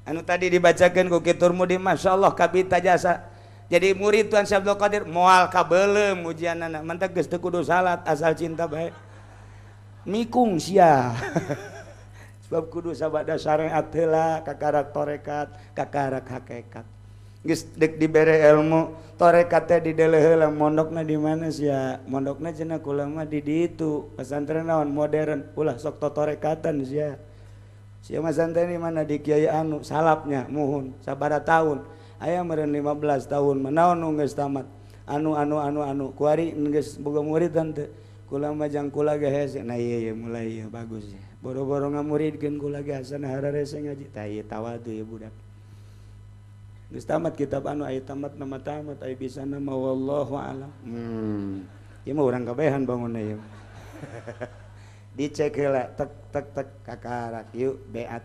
Anu tadi dibacakeun ku Ki Turmudi masyaallah kabita jasa. Jadi murid Tuan Syekh Abdul Qadir moal kabeuleum ujianana. Mantak geus teu kudu salat asal cinta bae. Mikung sia. Sebab kudu sabada syariat heula kakarak tarekat, kakarak hakikat. Geus dek dibere ilmu tarekat teh dideuleuh heula mondokna di mana sia? Mondokna cenah kula mah di ditu, pesantren naon modern, ulah sok totorekatan sia. Sia mah santai di mana di kiai anu salapnya muhun sabara tahun. Aya meureun 15 tahun manaon nu geus tamat. Anu anu anu anu kuari geus boga murid teu. Kula mah jang kula ge hese. Nah ieu ieu mulai ieu bagus ya. Boro-boro ngamuridkeun kula ge asana hararese ngaji. Tah ieu tawadu ieu budak. Geus tamat kitab anu aya tamat nama tamat aya bisa nama wallahu alam. Ieu mah urang kabehan bangunna ieu. Dicek heula tek tek tek kakarak yuk beat.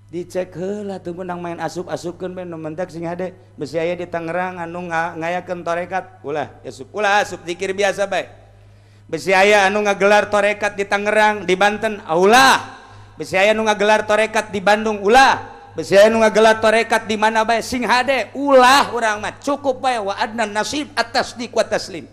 Dicek heula teu meunang main asup-asupkeun bae nu mentek sing hade. Besi aya di Tangerang anu ngayakeun tarekat ulah asup ulah asup zikir biasa bae. Besi aya anu ngagelar tarekat di Tangerang di Banten ulah. Besi aya anu ngagelar tarekat di Bandung ulah. Besi aya nu ngagelar tarekat di mana bae sing hade ulah urang mah cukup bae wa adnan nasib at-tasdiq wa taslim.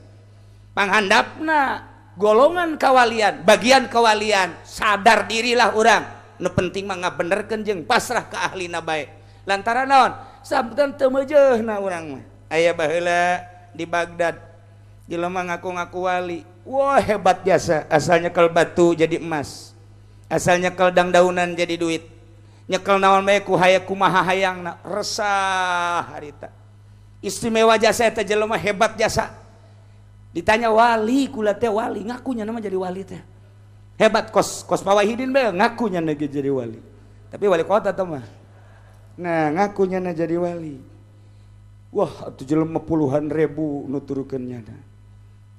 Panghandapna golongan kawalian, bagian kawalian, sadar dirilah urang. Nu penting mah ngabenerkeun jeung pasrah ka ahlina bae. Lantaran naon? Sabdan teu meujeuhna urang mah. Aya baheula di Baghdad jelema ngaku-ngaku wali. Wah hebat jasa, asalnya nyekel batu jadi emas. Asalnya nyekel dangdaunan jadi duit. Nyekel naon bae ku hayang kumaha hayangna resah harita. Istimewa jasa eta jelema hebat jasa. Ditanya wali kula teh wali, ngakunya nama jadi wali teh. Hebat kos kos Pawahidin bae ngakunya na jadi wali. Tapi wali kota teh mah. Nah, ngakunya na jadi wali. Wah, atuh jelema puluhan ribu nuturkeun nyana.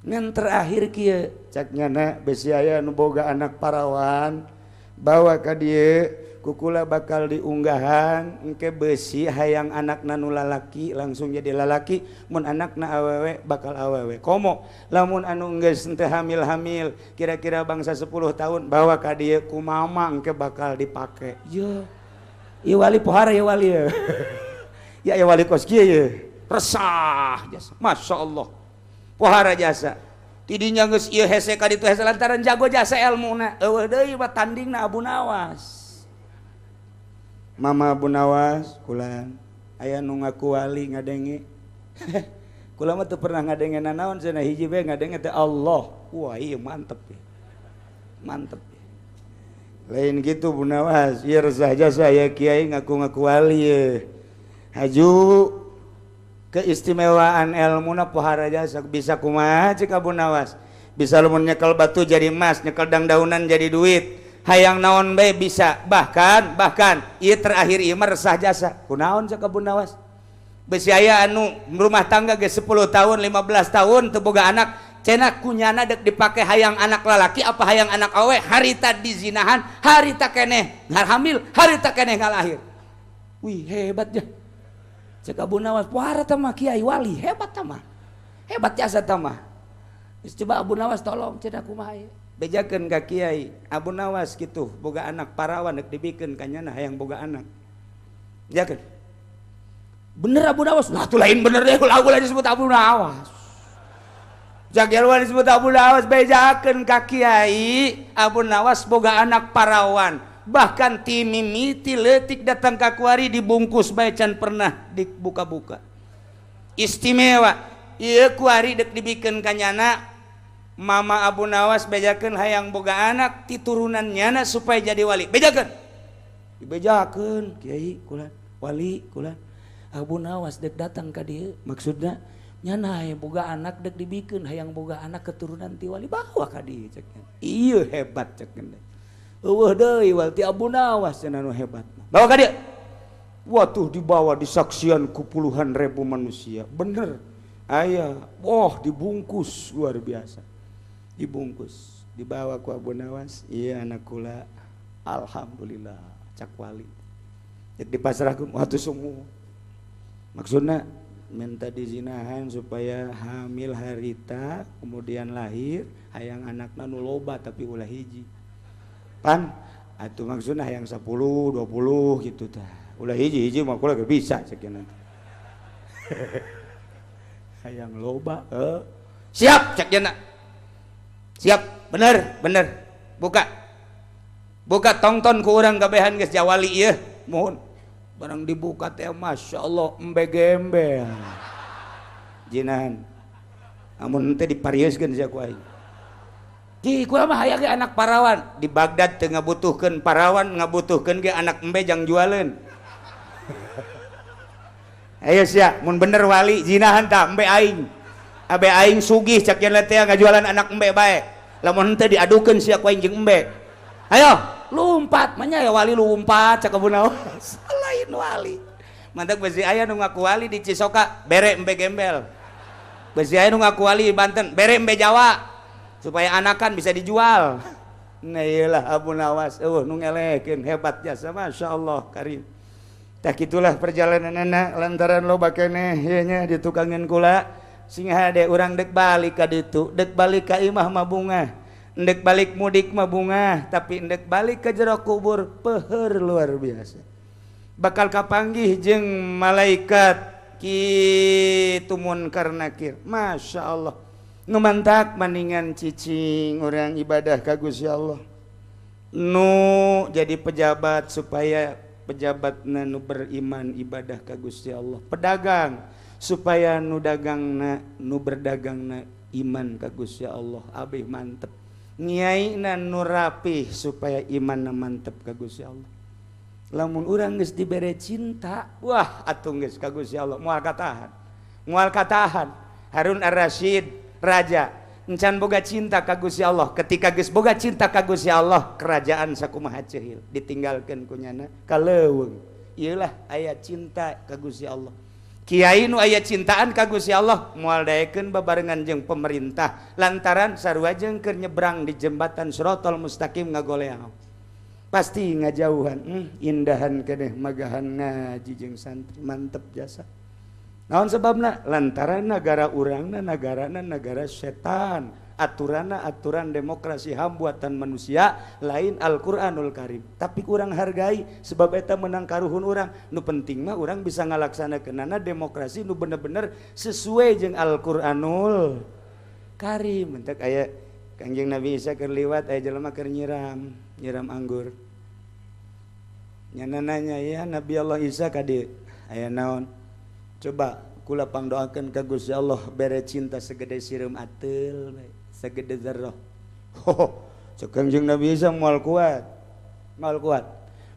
Ngan terakhir kieu cak nyana besi aya nu boga anak parawan bawa ka dieu kukula bakal diunggahan engke besi hayang anakna nu lalaki langsung jadi lalaki mun anakna awewe bakal awewe komo lamun anu geus teu hamil-hamil kira-kira bangsa 10 tahun bawa ka dieu ku mama engke bakal dipake. Ye ieu wali pohara ieu wali ye. Ya ieu wali kos kieu ye resah jasa masyaallah pohara jasa tidinya geus ieu hese ka ditu hese lantaran jago jasa elmuna eueuh deui mah tandingna Abu Nawas. Mama Abu Nawas kulan aya nu ngaku wali ngadenge. Kula mah teu pernah ngadenge nanaon cenah hiji bae ngadenge teh Allah. Wah ieu mantep ya. Mantep ya. Lain gitu Abu Nawas, ieu resah jasa ya kiai ngaku-ngaku wali ye. Haju keistimewaan elmuna pohara jasa bisa kumaha cek Abu Nawas. Bisa lamun nyekel batu jadi emas, nyekel dangdaunan jadi duit. Hayang naon bae bisa, bahkan bahkan ieu terakhir ieu mah resah jasa. Kunaon cek Abu Nawas? Besi aya anu rumah tangga geus 10 tahun, 15 tahun teu boga anak, cenah kunyana dek dipake hayang anak lalaki apa hayang anak awe, harita dizinahan, harita keneh hamil, harita keneh ngalahir. Wih, hebat ya. Cek Abu Nawas, pohara tah mah kiai wali, hebat tah mah. Hebat jasa tah mah. Geus coba Abu Nawas tolong cenah kumaha ieu. Bejakeun ka kiai Abu Nawas kitu boga anak parawan dek dibikeun ka nyana hayang boga anak. Bejakeun. Bener Abu Nawas. Lah tuh lain bener deh ulah ulah disebut Abu Nawas. Jagelwan disebut Abu Nawas bejakeun ka kiai Abu Nawas boga anak parawan. Bahkan ti mimiti leutik datang ka kuari dibungkus bae can pernah dibuka-buka. Istimewa. Ieu kuari dek dibikeun ka nyana Mama Abu Nawas bejakeun hayang boga anak ti turunan nyana supaya jadi wali. Bejakeun. Dibejakeun kiai kula wali kula. Abu Nawas dek datang ka dieu maksudna nyana hayang boga anak dek dibikeun hayang boga anak keturunan ti wali bawa ka dieu cek. Ieu hebat cek. Eueuh deui wal ti Abu Nawas cenah nu hebat. Bawa ka dieu. Wah tuh dibawa disaksian ku puluhan ribu manusia. Bener. Aya, wah dibungkus luar biasa. Dibungkus, dibawa ku Abu Nawas, iya anak kula, alhamdulillah, cak wali. Jadi dipasrahkeun waktu semua. Maksudna minta dizinahan supaya hamil harita, kemudian lahir, hayang anakna nu loba tapi ulah hiji. Pan, atuh maksudna hayang 10, 20 gitu tah. Ulah hiji hiji mah kula ge bisa cek nanti. Hayang loba, Siap cek jana. Siap, bener, bener. Buka. Buka tongton ku urang kabehan geus jawali ieu. Mohon. Barang dibuka teh Masya Allah embe gembel. Jinan. Amun teh diparioskeun sia ku aing. Di kula mah hayang ge anak parawan. Di Baghdad teu ngabutuhkeun parawan, ngabutuhkeun ge anak embe jang jualeun. Ayo sia, mun bener wali jinahan tah embe aing. Abe aing sugih cak yen teh ngajualan anak embe bae. Lamun henteu diadukeun sia ku aing jeung embe. Ayo, lumpat, manya ya wali lumpat cak Abu Nawas. Lain wali. Mantak besi aya nu ngaku wali di Cisoka, bere embe gembel. Besi aya nu ngaku wali di Banten, bere embe Jawa. Supaya anakan bisa dijual. Nah iyalah Abu Nawas, eueuh nu ngelekeun hebat jasa, Masya Allah karim. Tah kitulah perjalananana lantaran loba keneh ieu nya ditukangkeun kula sing hade urang dek balik ka ditu, dek balik ka imah mah bungah, endek balik mudik mah bungah, tapi endek balik ke jero kubur peuheur luar biasa. Bakal kapanggih jeung malaikat kitu munkar nakir. Masya Allah. Nu mantak maningan cicing orang ibadah ka Gusti Allah. Nu jadi pejabat supaya pejabatna nu beriman ibadah ka Gusti Allah. Pedagang supaya nu dagangna nu berdagangna iman ka Gusti Allah. Abih mantep. Nyaina nu rapih supaya imanna mantep ka Gusti Allah. Lamun urang geus dibere cinta, wah atuh geus ka Gusti Allah moal katahan. Moal katahan. Harun Ar-Rasyid raja encan boga cinta ka Gusti Allah. Ketika geus boga cinta ka Gusti Allah, kerajaan sakumaha ceuhil ditinggalkeun ku nyana ka leuweung. Ieulah aya cinta ka Gusti Allah. Kiai nu aya cintaan ka Gusti Allah moal daekeun babarengan jeung pemerintah lantaran sarua jeung keur nyebrang di jembatan Siratal Mustaqim ngagoleang. Pasti ngajauhan, indahan keneh magahan ngaji jeung santri mantep jasa. Naon sebabna? Lantaran negara urangna negarana negara setan, aturanna aturan demokrasi HAM buatan manusia lain Al-Qur'anul Karim. Tapi kurang hargai sebab eta menang karuhun urang. Nu penting mah urang bisa ngalaksanakeunana demokrasi nu bener-bener sesuai jeung Al-Qur'anul Karim. Entek aya Kangjeng Nabi Isa keur liwat aya jelema keur nyiram, nyiram anggur. Nyana nanya, "Ya Nabi Allah Isa ka dieu aya naon?" Coba kula pangdoakeun ka Gusti Allah bere cinta segede sireum ateul, segede zarrah. Ho, cek Kangjeng Nabi Isa moal kuat. Moal kuat.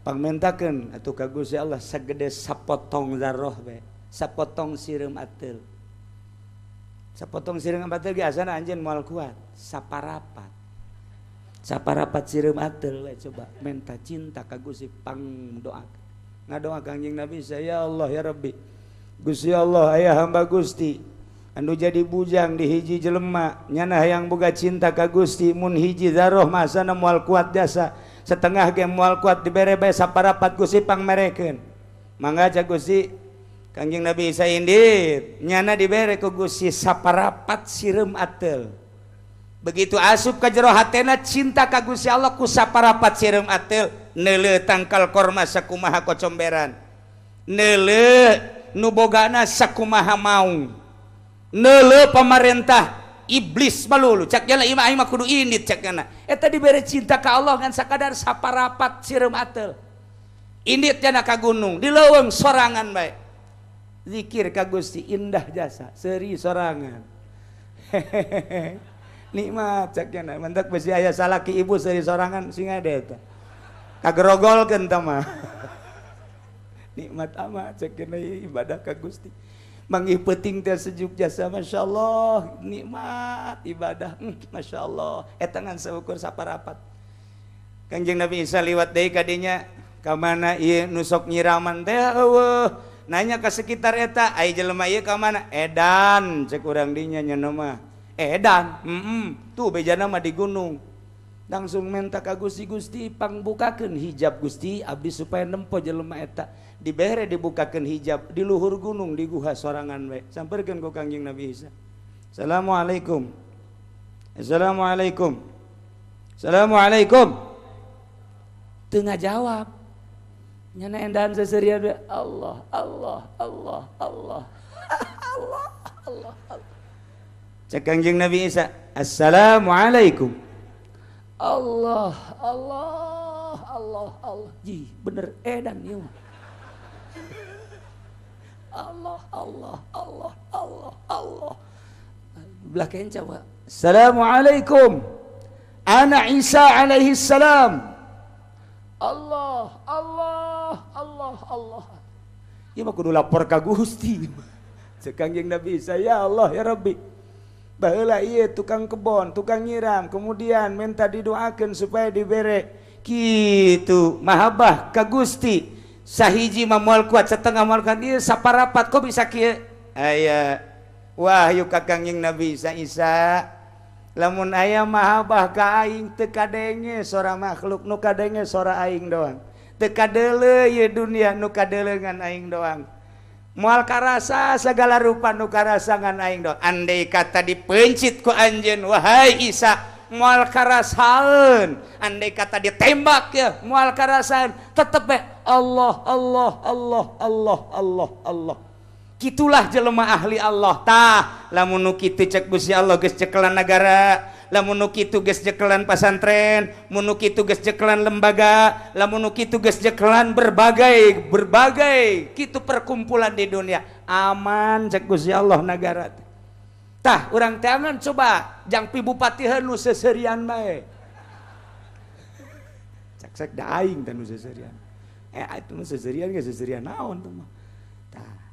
Pangmentakeun atuh ka Gusti Allah segede sapotong zarrah bae, sapotong sireum ateul. Sapotong sireum ateul ge asana anjeun moal kuat, saparapat. Saparapat sireum ateul we coba menta cinta ka Gusti pangdoakeun. Ngadoa Kangjeng Nabi Isa, "Ya Allah ya Rabbi, Gusti Allah aya hamba Gusti anu jadi bujang di hiji jelema nyana hayang boga cinta ka Gusti mun hiji zarroh masana moal kuat jasa setengah ge moal kuat dibere bae saparapat Gusti pangmerekeun mangga ca Gusti." Kangjeng Nabi Isa indit nyana dibere ku Gusti saparapat sireum ateul. Begitu asup ka jero hatena cinta ka Gusti Allah ku saparapat sireum ateul, neuleuh tangkal korma sakumaha kocomberan, neuleuh nu bogana sakumaha maung, neuleuh pamarentah iblis malulu cak jana imah aing mah kudu indit cak jana. Eta dibere cinta ka Allah ngan sakadar saparapat sireum ateul. Indit jana ka gunung di leuweung sorangan bae zikir ka Gusti indah jasa seuri sorangan. Hehehe nikmat cak jana. Mantak besi aya salaki ibu seuri sorangan sing ade eta kagerogolkeun tah mah. Nikmat amat cek ibadah ka Gusti manggih peuting teh sejuk jasa masyaallah nikmat ibadah masyaallah eta ngan saukur saparapat. Kangjeng Nabi Isa liwat deui ka dinya ka mana ieu nu sok nyiraman teh eueuh nanya ka sekitar eta ai jelema ieu ka mana edan cek urang dinya nya mah edan tuh bejana mah di gunung. Langsung minta ka Gusti, Gusti pangbukakeun hijab Gusti abdi supaya nempo jelema eta. Dibere dibukakeun hijab di luhur gunung di guha sorangan we. Samperkeun ku Kangjeng Nabi Isa. Assalamualaikum. Assalamualaikum. Assalamualaikum. Teu ngajawab. Nyana endahan seserian we. Allah Allah Allah Allah. Allah Allah Allah. Cek Kangjeng Nabi Isa, Assalamualaikum. Allah Allah Allah Allah. Ji bener edan ieu mah. Allah Allah Allah Allah Allah. Belah kenca Pak. Assalamualaikum. Ana Isa alaihi salam. Allah, Allah, Allah, Allah. Ieu mah kudu lapor ka Gusti. Cek Kangjeng Nabi Isa, ya Allah ya Rabbi. Baheula ieu tukang kebon, tukang nyiram, kemudian minta didoakeun supaya dibere kitu mahabbah ka Gusti. Sahiji mah moal kuat, setengah moal kuat, ieu saparapat kok bisa kieu? Aya wahyu ka Kangjeng Nabi Isa, Isa lamun aya mahabbah ka aing teu kadenge sora makhluk, nu kadenge sora aing doang. Teu kadeuleu ieu dunia, nu kadeuleu ngan aing doang. Moal karasa segala rupa, nu karasa ngan aing doang. Andai kata dipencit ku anjeun wahai Isa, moal karasaeun. Andai kata ditembak ya moal karasaeun, tetep bae Allah, Allah, Allah, Allah, Allah, Allah. Kitulah jelema ahli Allah. Tah lamun nu kitu cek Gusti Allah geus cekelan negara, lamun nu kitu geus cekelan pasantren, mun nu kitu geus cekelan lembaga, lamun nu kitu geus cekelan berbagai berbagai kitu perkumpulan di dunia, aman cek Gusti Allah negara. Tah urang teh coba jang pi bupati nu seserian bae. Cek cek da aing teh nu seserian. Itu mah seserian geus seserian naon tuh mah. Tah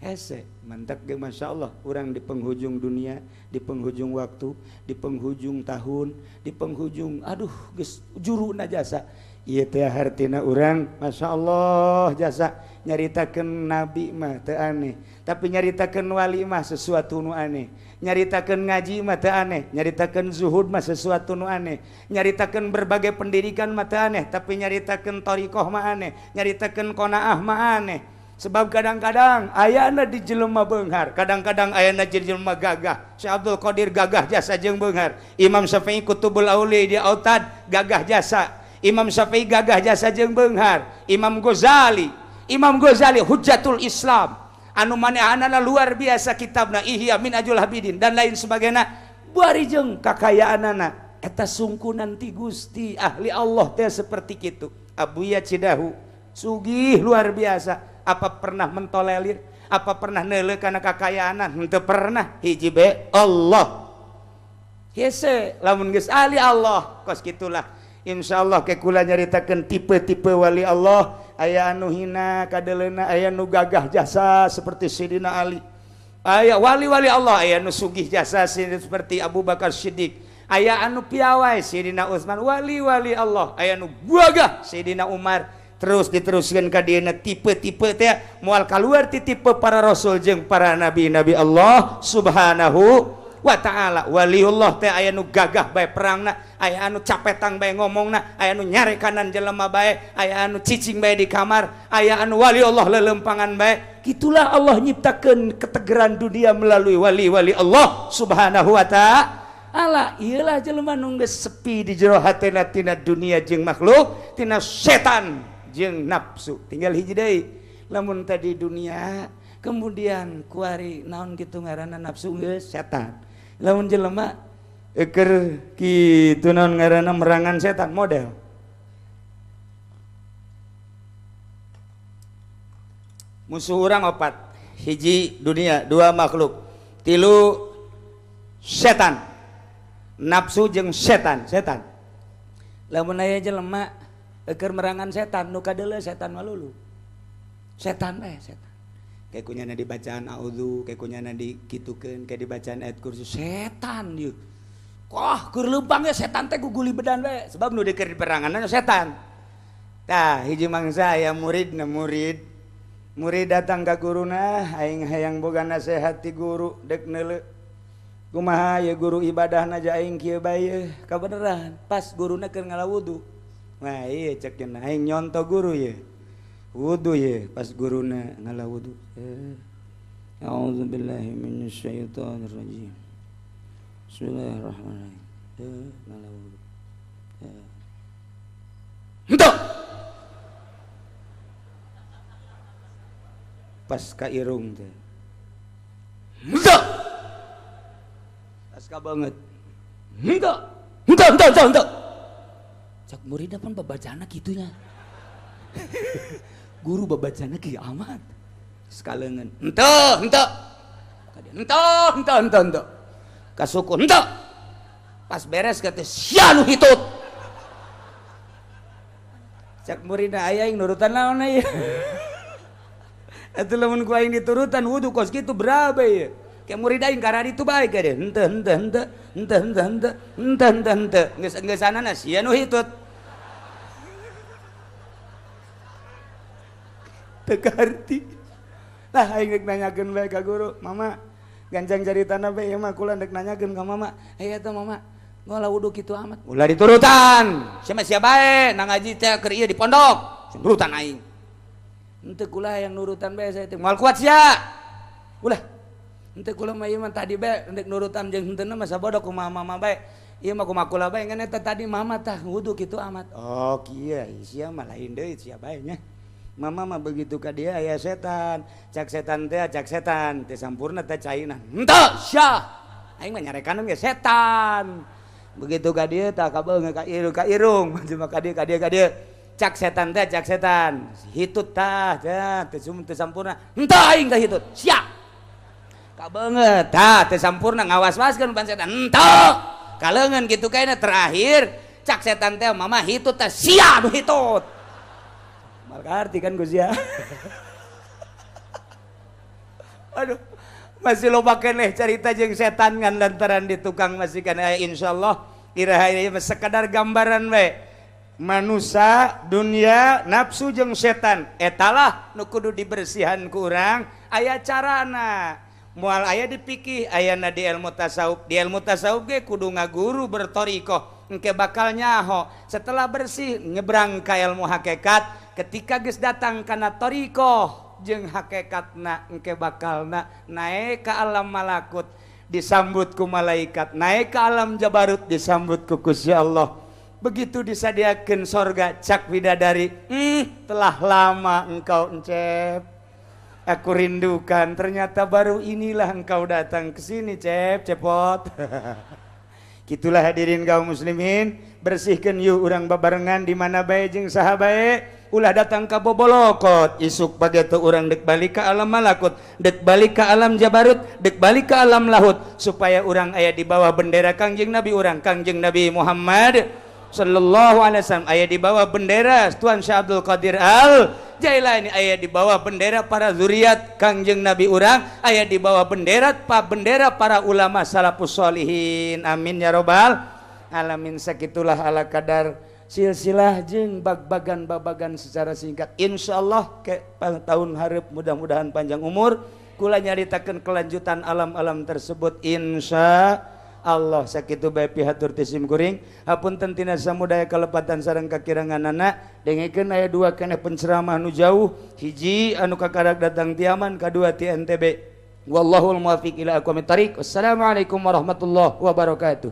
hese mantak ge Masya Allah orang di penghujung dunia, di penghujung waktu, di penghujung tahun, di penghujung aduh geus juruna jasa. Ieu teh hartina urang Masya Allah jasa nyaritakeun nabi mah teu aneh, tapi nyaritakeun wali mah sesuatu nu aneh. Nyaritakeun ngaji mah teu aneh, nyaritakeun zuhud mah sesuatu nu aneh, nyaritakeun berbagai pendidikan mah teu aneh, tapi nyaritakeun thariqah mah aneh, nyaritakeun qanaah mah aneh. Sebab kadang-kadang ayana di jelema beunghar, kadang-kadang ayana di jelema gagah. Syekh Abdul Qadir gagah jasa jeung beunghar. Imam Syafi'i Kutubul Auli di Autad gagah jasa. Imam Syafi'i gagah jasa jeung beunghar. Imam Ghazali, Imam Ghazali Hujjatul Islam. Anu manehanana luar biasa kitabna Ihya Minhajul Abidin dan lain sebagainya. Bari jeung kakayaanana eta sungkunan ti Gusti ahli Allah teh seperti kitu. Abuya Cidahu sugih luar biasa. Apa pernah mentolelir? Apa pernah neuleuh kana kakayaanan? Henteu pernah. Hiji be Allah. Hese lamun geus ahli Allah kos kitulah. Insyaallah ke kula nyaritakeun tipe-tipe wali Allah. Aya anu hina kadeleuna, aya nu gagah jasa seperti Sidina Ali. Aya wali-wali Allah, aya nu sugih jasa seperti Abu Bakar Siddiq. Aya anu piawai Sidina Utsman, wali-wali Allah. Aya nu gagah Sidina Umar. Terus diteruskan ka dieuna tipe-tipe teh moal kaluar ti tipe para rasul jeung para nabi-nabi Allah Subhanahu wa ta'ala. Waliullah teh aya nu gagah bae perangna, aya anu capetang bae ngomongna, aya anu nyarekanan jelema bae, aya anu cicing bae di kamar, aya anu wali Allah lelempangan bae. Gitulah Allah nyiptakeun ketegeran dunia melalui wali-wali Allah Subhanahu wa ta'ala. Iyalah jelema nu geus sepi di jero hatena tina dunia jeung makhluk, tina setan jeung nafsu. Tinggal hiji deui. Lamun tadi dunia kemudian kuari naon kitu ngaranna nafsu geus setan. Lamun jelema eker kitu naon ngaranna merangan setan model. Musuh urang opat, hiji dunia, dua makhluk, tilu setan, nafsu jeung setan, setan. Lamun aya jelema eker merangan setan, nu kadeuleu setan malulu. Setan bae setan. Kayak kunyana dibacaan audzu, kayak kunyana dikitukeun, kayak dibacaan ayat kursi setan ieu. Wah, keur leumpang ge setan teh guguli bedan bae, sebab nu deukeun di peranganna setan. Tah, hiji mangsa aya muridna murid. Murid datang ka guruna, aing hayang boga nasehat ti guru dek neuleu. Kumaha ye guru ibadahna ja aing kieu bae kabeneran. Pas guruna keur ngala wudu. Wah iya cek cenah aing nyonto guru ye. Wudu ye pas guruna ngala wudu. A'udzubillahi minasyaitonir rajim. Bismillahirrahmanirrahim. Ngala wudu. Henteu. Pas ka irung teh. Henteu. Pas ka banget. Henteu. Henteu henteu henteu henteu. Cak muridna pan babacana kitunya. Guru babacana kieu amat. Sekalengan. Henteu, henteu. Henteu, henteu, henteu, henteu. Kasuku henteu. Pas beres kata sia nu hitut. Cak muridna aya aing nurutan naon ieu. Atuh lamun ku aing diturutan wudu kos kitu berabe ieu. Kayak murid aing karena itu baik deh. Henteu henteu henteu henteu henteu henteu henteu henteu henteu geus geusanana sia nu hitut. Teu kaharti. Lah aing rek nanyakeun bae ka guru, "Mama, ganjang caritana bae ieu mah kula rek nanyakeun ka mama." "Eh eta mama, ngolah wudu kitu amat." Ulah diturutan. Sia mah sia bae na ngaji teh keur ieu di pondok. Nurutan aing. Henteu kula yang nurutan bae saya teh. Moal kuat sia. Ulah. Henteu kula mah ieu mah tadi bae rek nurutan jeung henteu mah sabodo kumaha mama bae. Ieu mah kumaha kula bae ngan eta tadi mama tah wudu kitu amat. Oh kieu sia mah lain deui sia bae nya. Mama mah begitu ka dia aya setan. Cak setan teh cak setan teh sampurna teh caina. Henteu sia. Aing mah nyarekan ge setan. Begitu ka dieu tah kabeung ka irung ka irung cuma ka dieu ka dieu ka dieu. Cak setan teh cak setan. Hitut tah teh teu sampurna. Henteu aing teh hitut. Sia. Kabeungeut tah teu sampurna ngawas-waskeun ban setan. Henteu. Kaleungeun kitu kaena terakhir cak setan teh mama hitut tah sia nu hitut. Mal kaharti kan Gus ya. Aduh, masih loba keneh carita jeung setan ngan lantaran di tukang masih kana insyaallah iraha ieu sekadar gambaran we. Manusia, dunia, nafsu jeung setan etalah nu kudu dibersihan ku urang aya carana. Moal aya dipikih ayana di ilmu tasawuf, di ilmu tasawuf ge kudu ngaguru bertorikoh engke bakal nyaho. Setelah bersih nyebrang ka ilmu hakikat, ketika geus datang kana torikoh jeung hakikatna engke bakalna naik ka alam malakut disambut ku malaikat, naik ka alam jabarut disambut ku Gusti Allah. Begitu disadiakeun sorga cak bidadari, telah lama engkau encep, aku rindukan, ternyata baru inilah engkau datang ke sini cep cepot. Gitulah hadirin kaum muslimin, bersihkan yuk urang babarengan di mana bae jeung saha bae, ulah datang ka bobolokot isuk bagetu urang dek balik ka alam malakut, dek balik ka alam jabarut, dek balik ka alam lahut, supaya urang aya di bawah bendera Kangjeng Nabi urang, Kangjeng Nabi Muhammad sallallahu alaihi wasallam aya di bawah bendera Tuan Syekh Abdul Qadir Al Jailani, aya di bawah bendera para zuriat Kangjeng Nabi urang, aya di bawah bendera bendera para ulama salafus solihin. Amin ya robbal alamin. Sakitulah ala kadar silsilah jeung bag-bagan-babagan secara singkat. Insyaallah ke tahun hareup mudah-mudahan panjang umur kula nyaritakeun kelanjutan alam-alam tersebut insya Allah. Sakitu bae pihatur ti sim kuring, hapunten tina samudaya kalepatan sareng kakiranganana. Dengekeun aya dua keneh penceramah nu jauh, hiji anu kakarak datang ti Yaman, kadua ti NTB. Wallahul muwaffiq ila aqwamit thariq. Wassalamualaikum warahmatullahi wabarakatuh.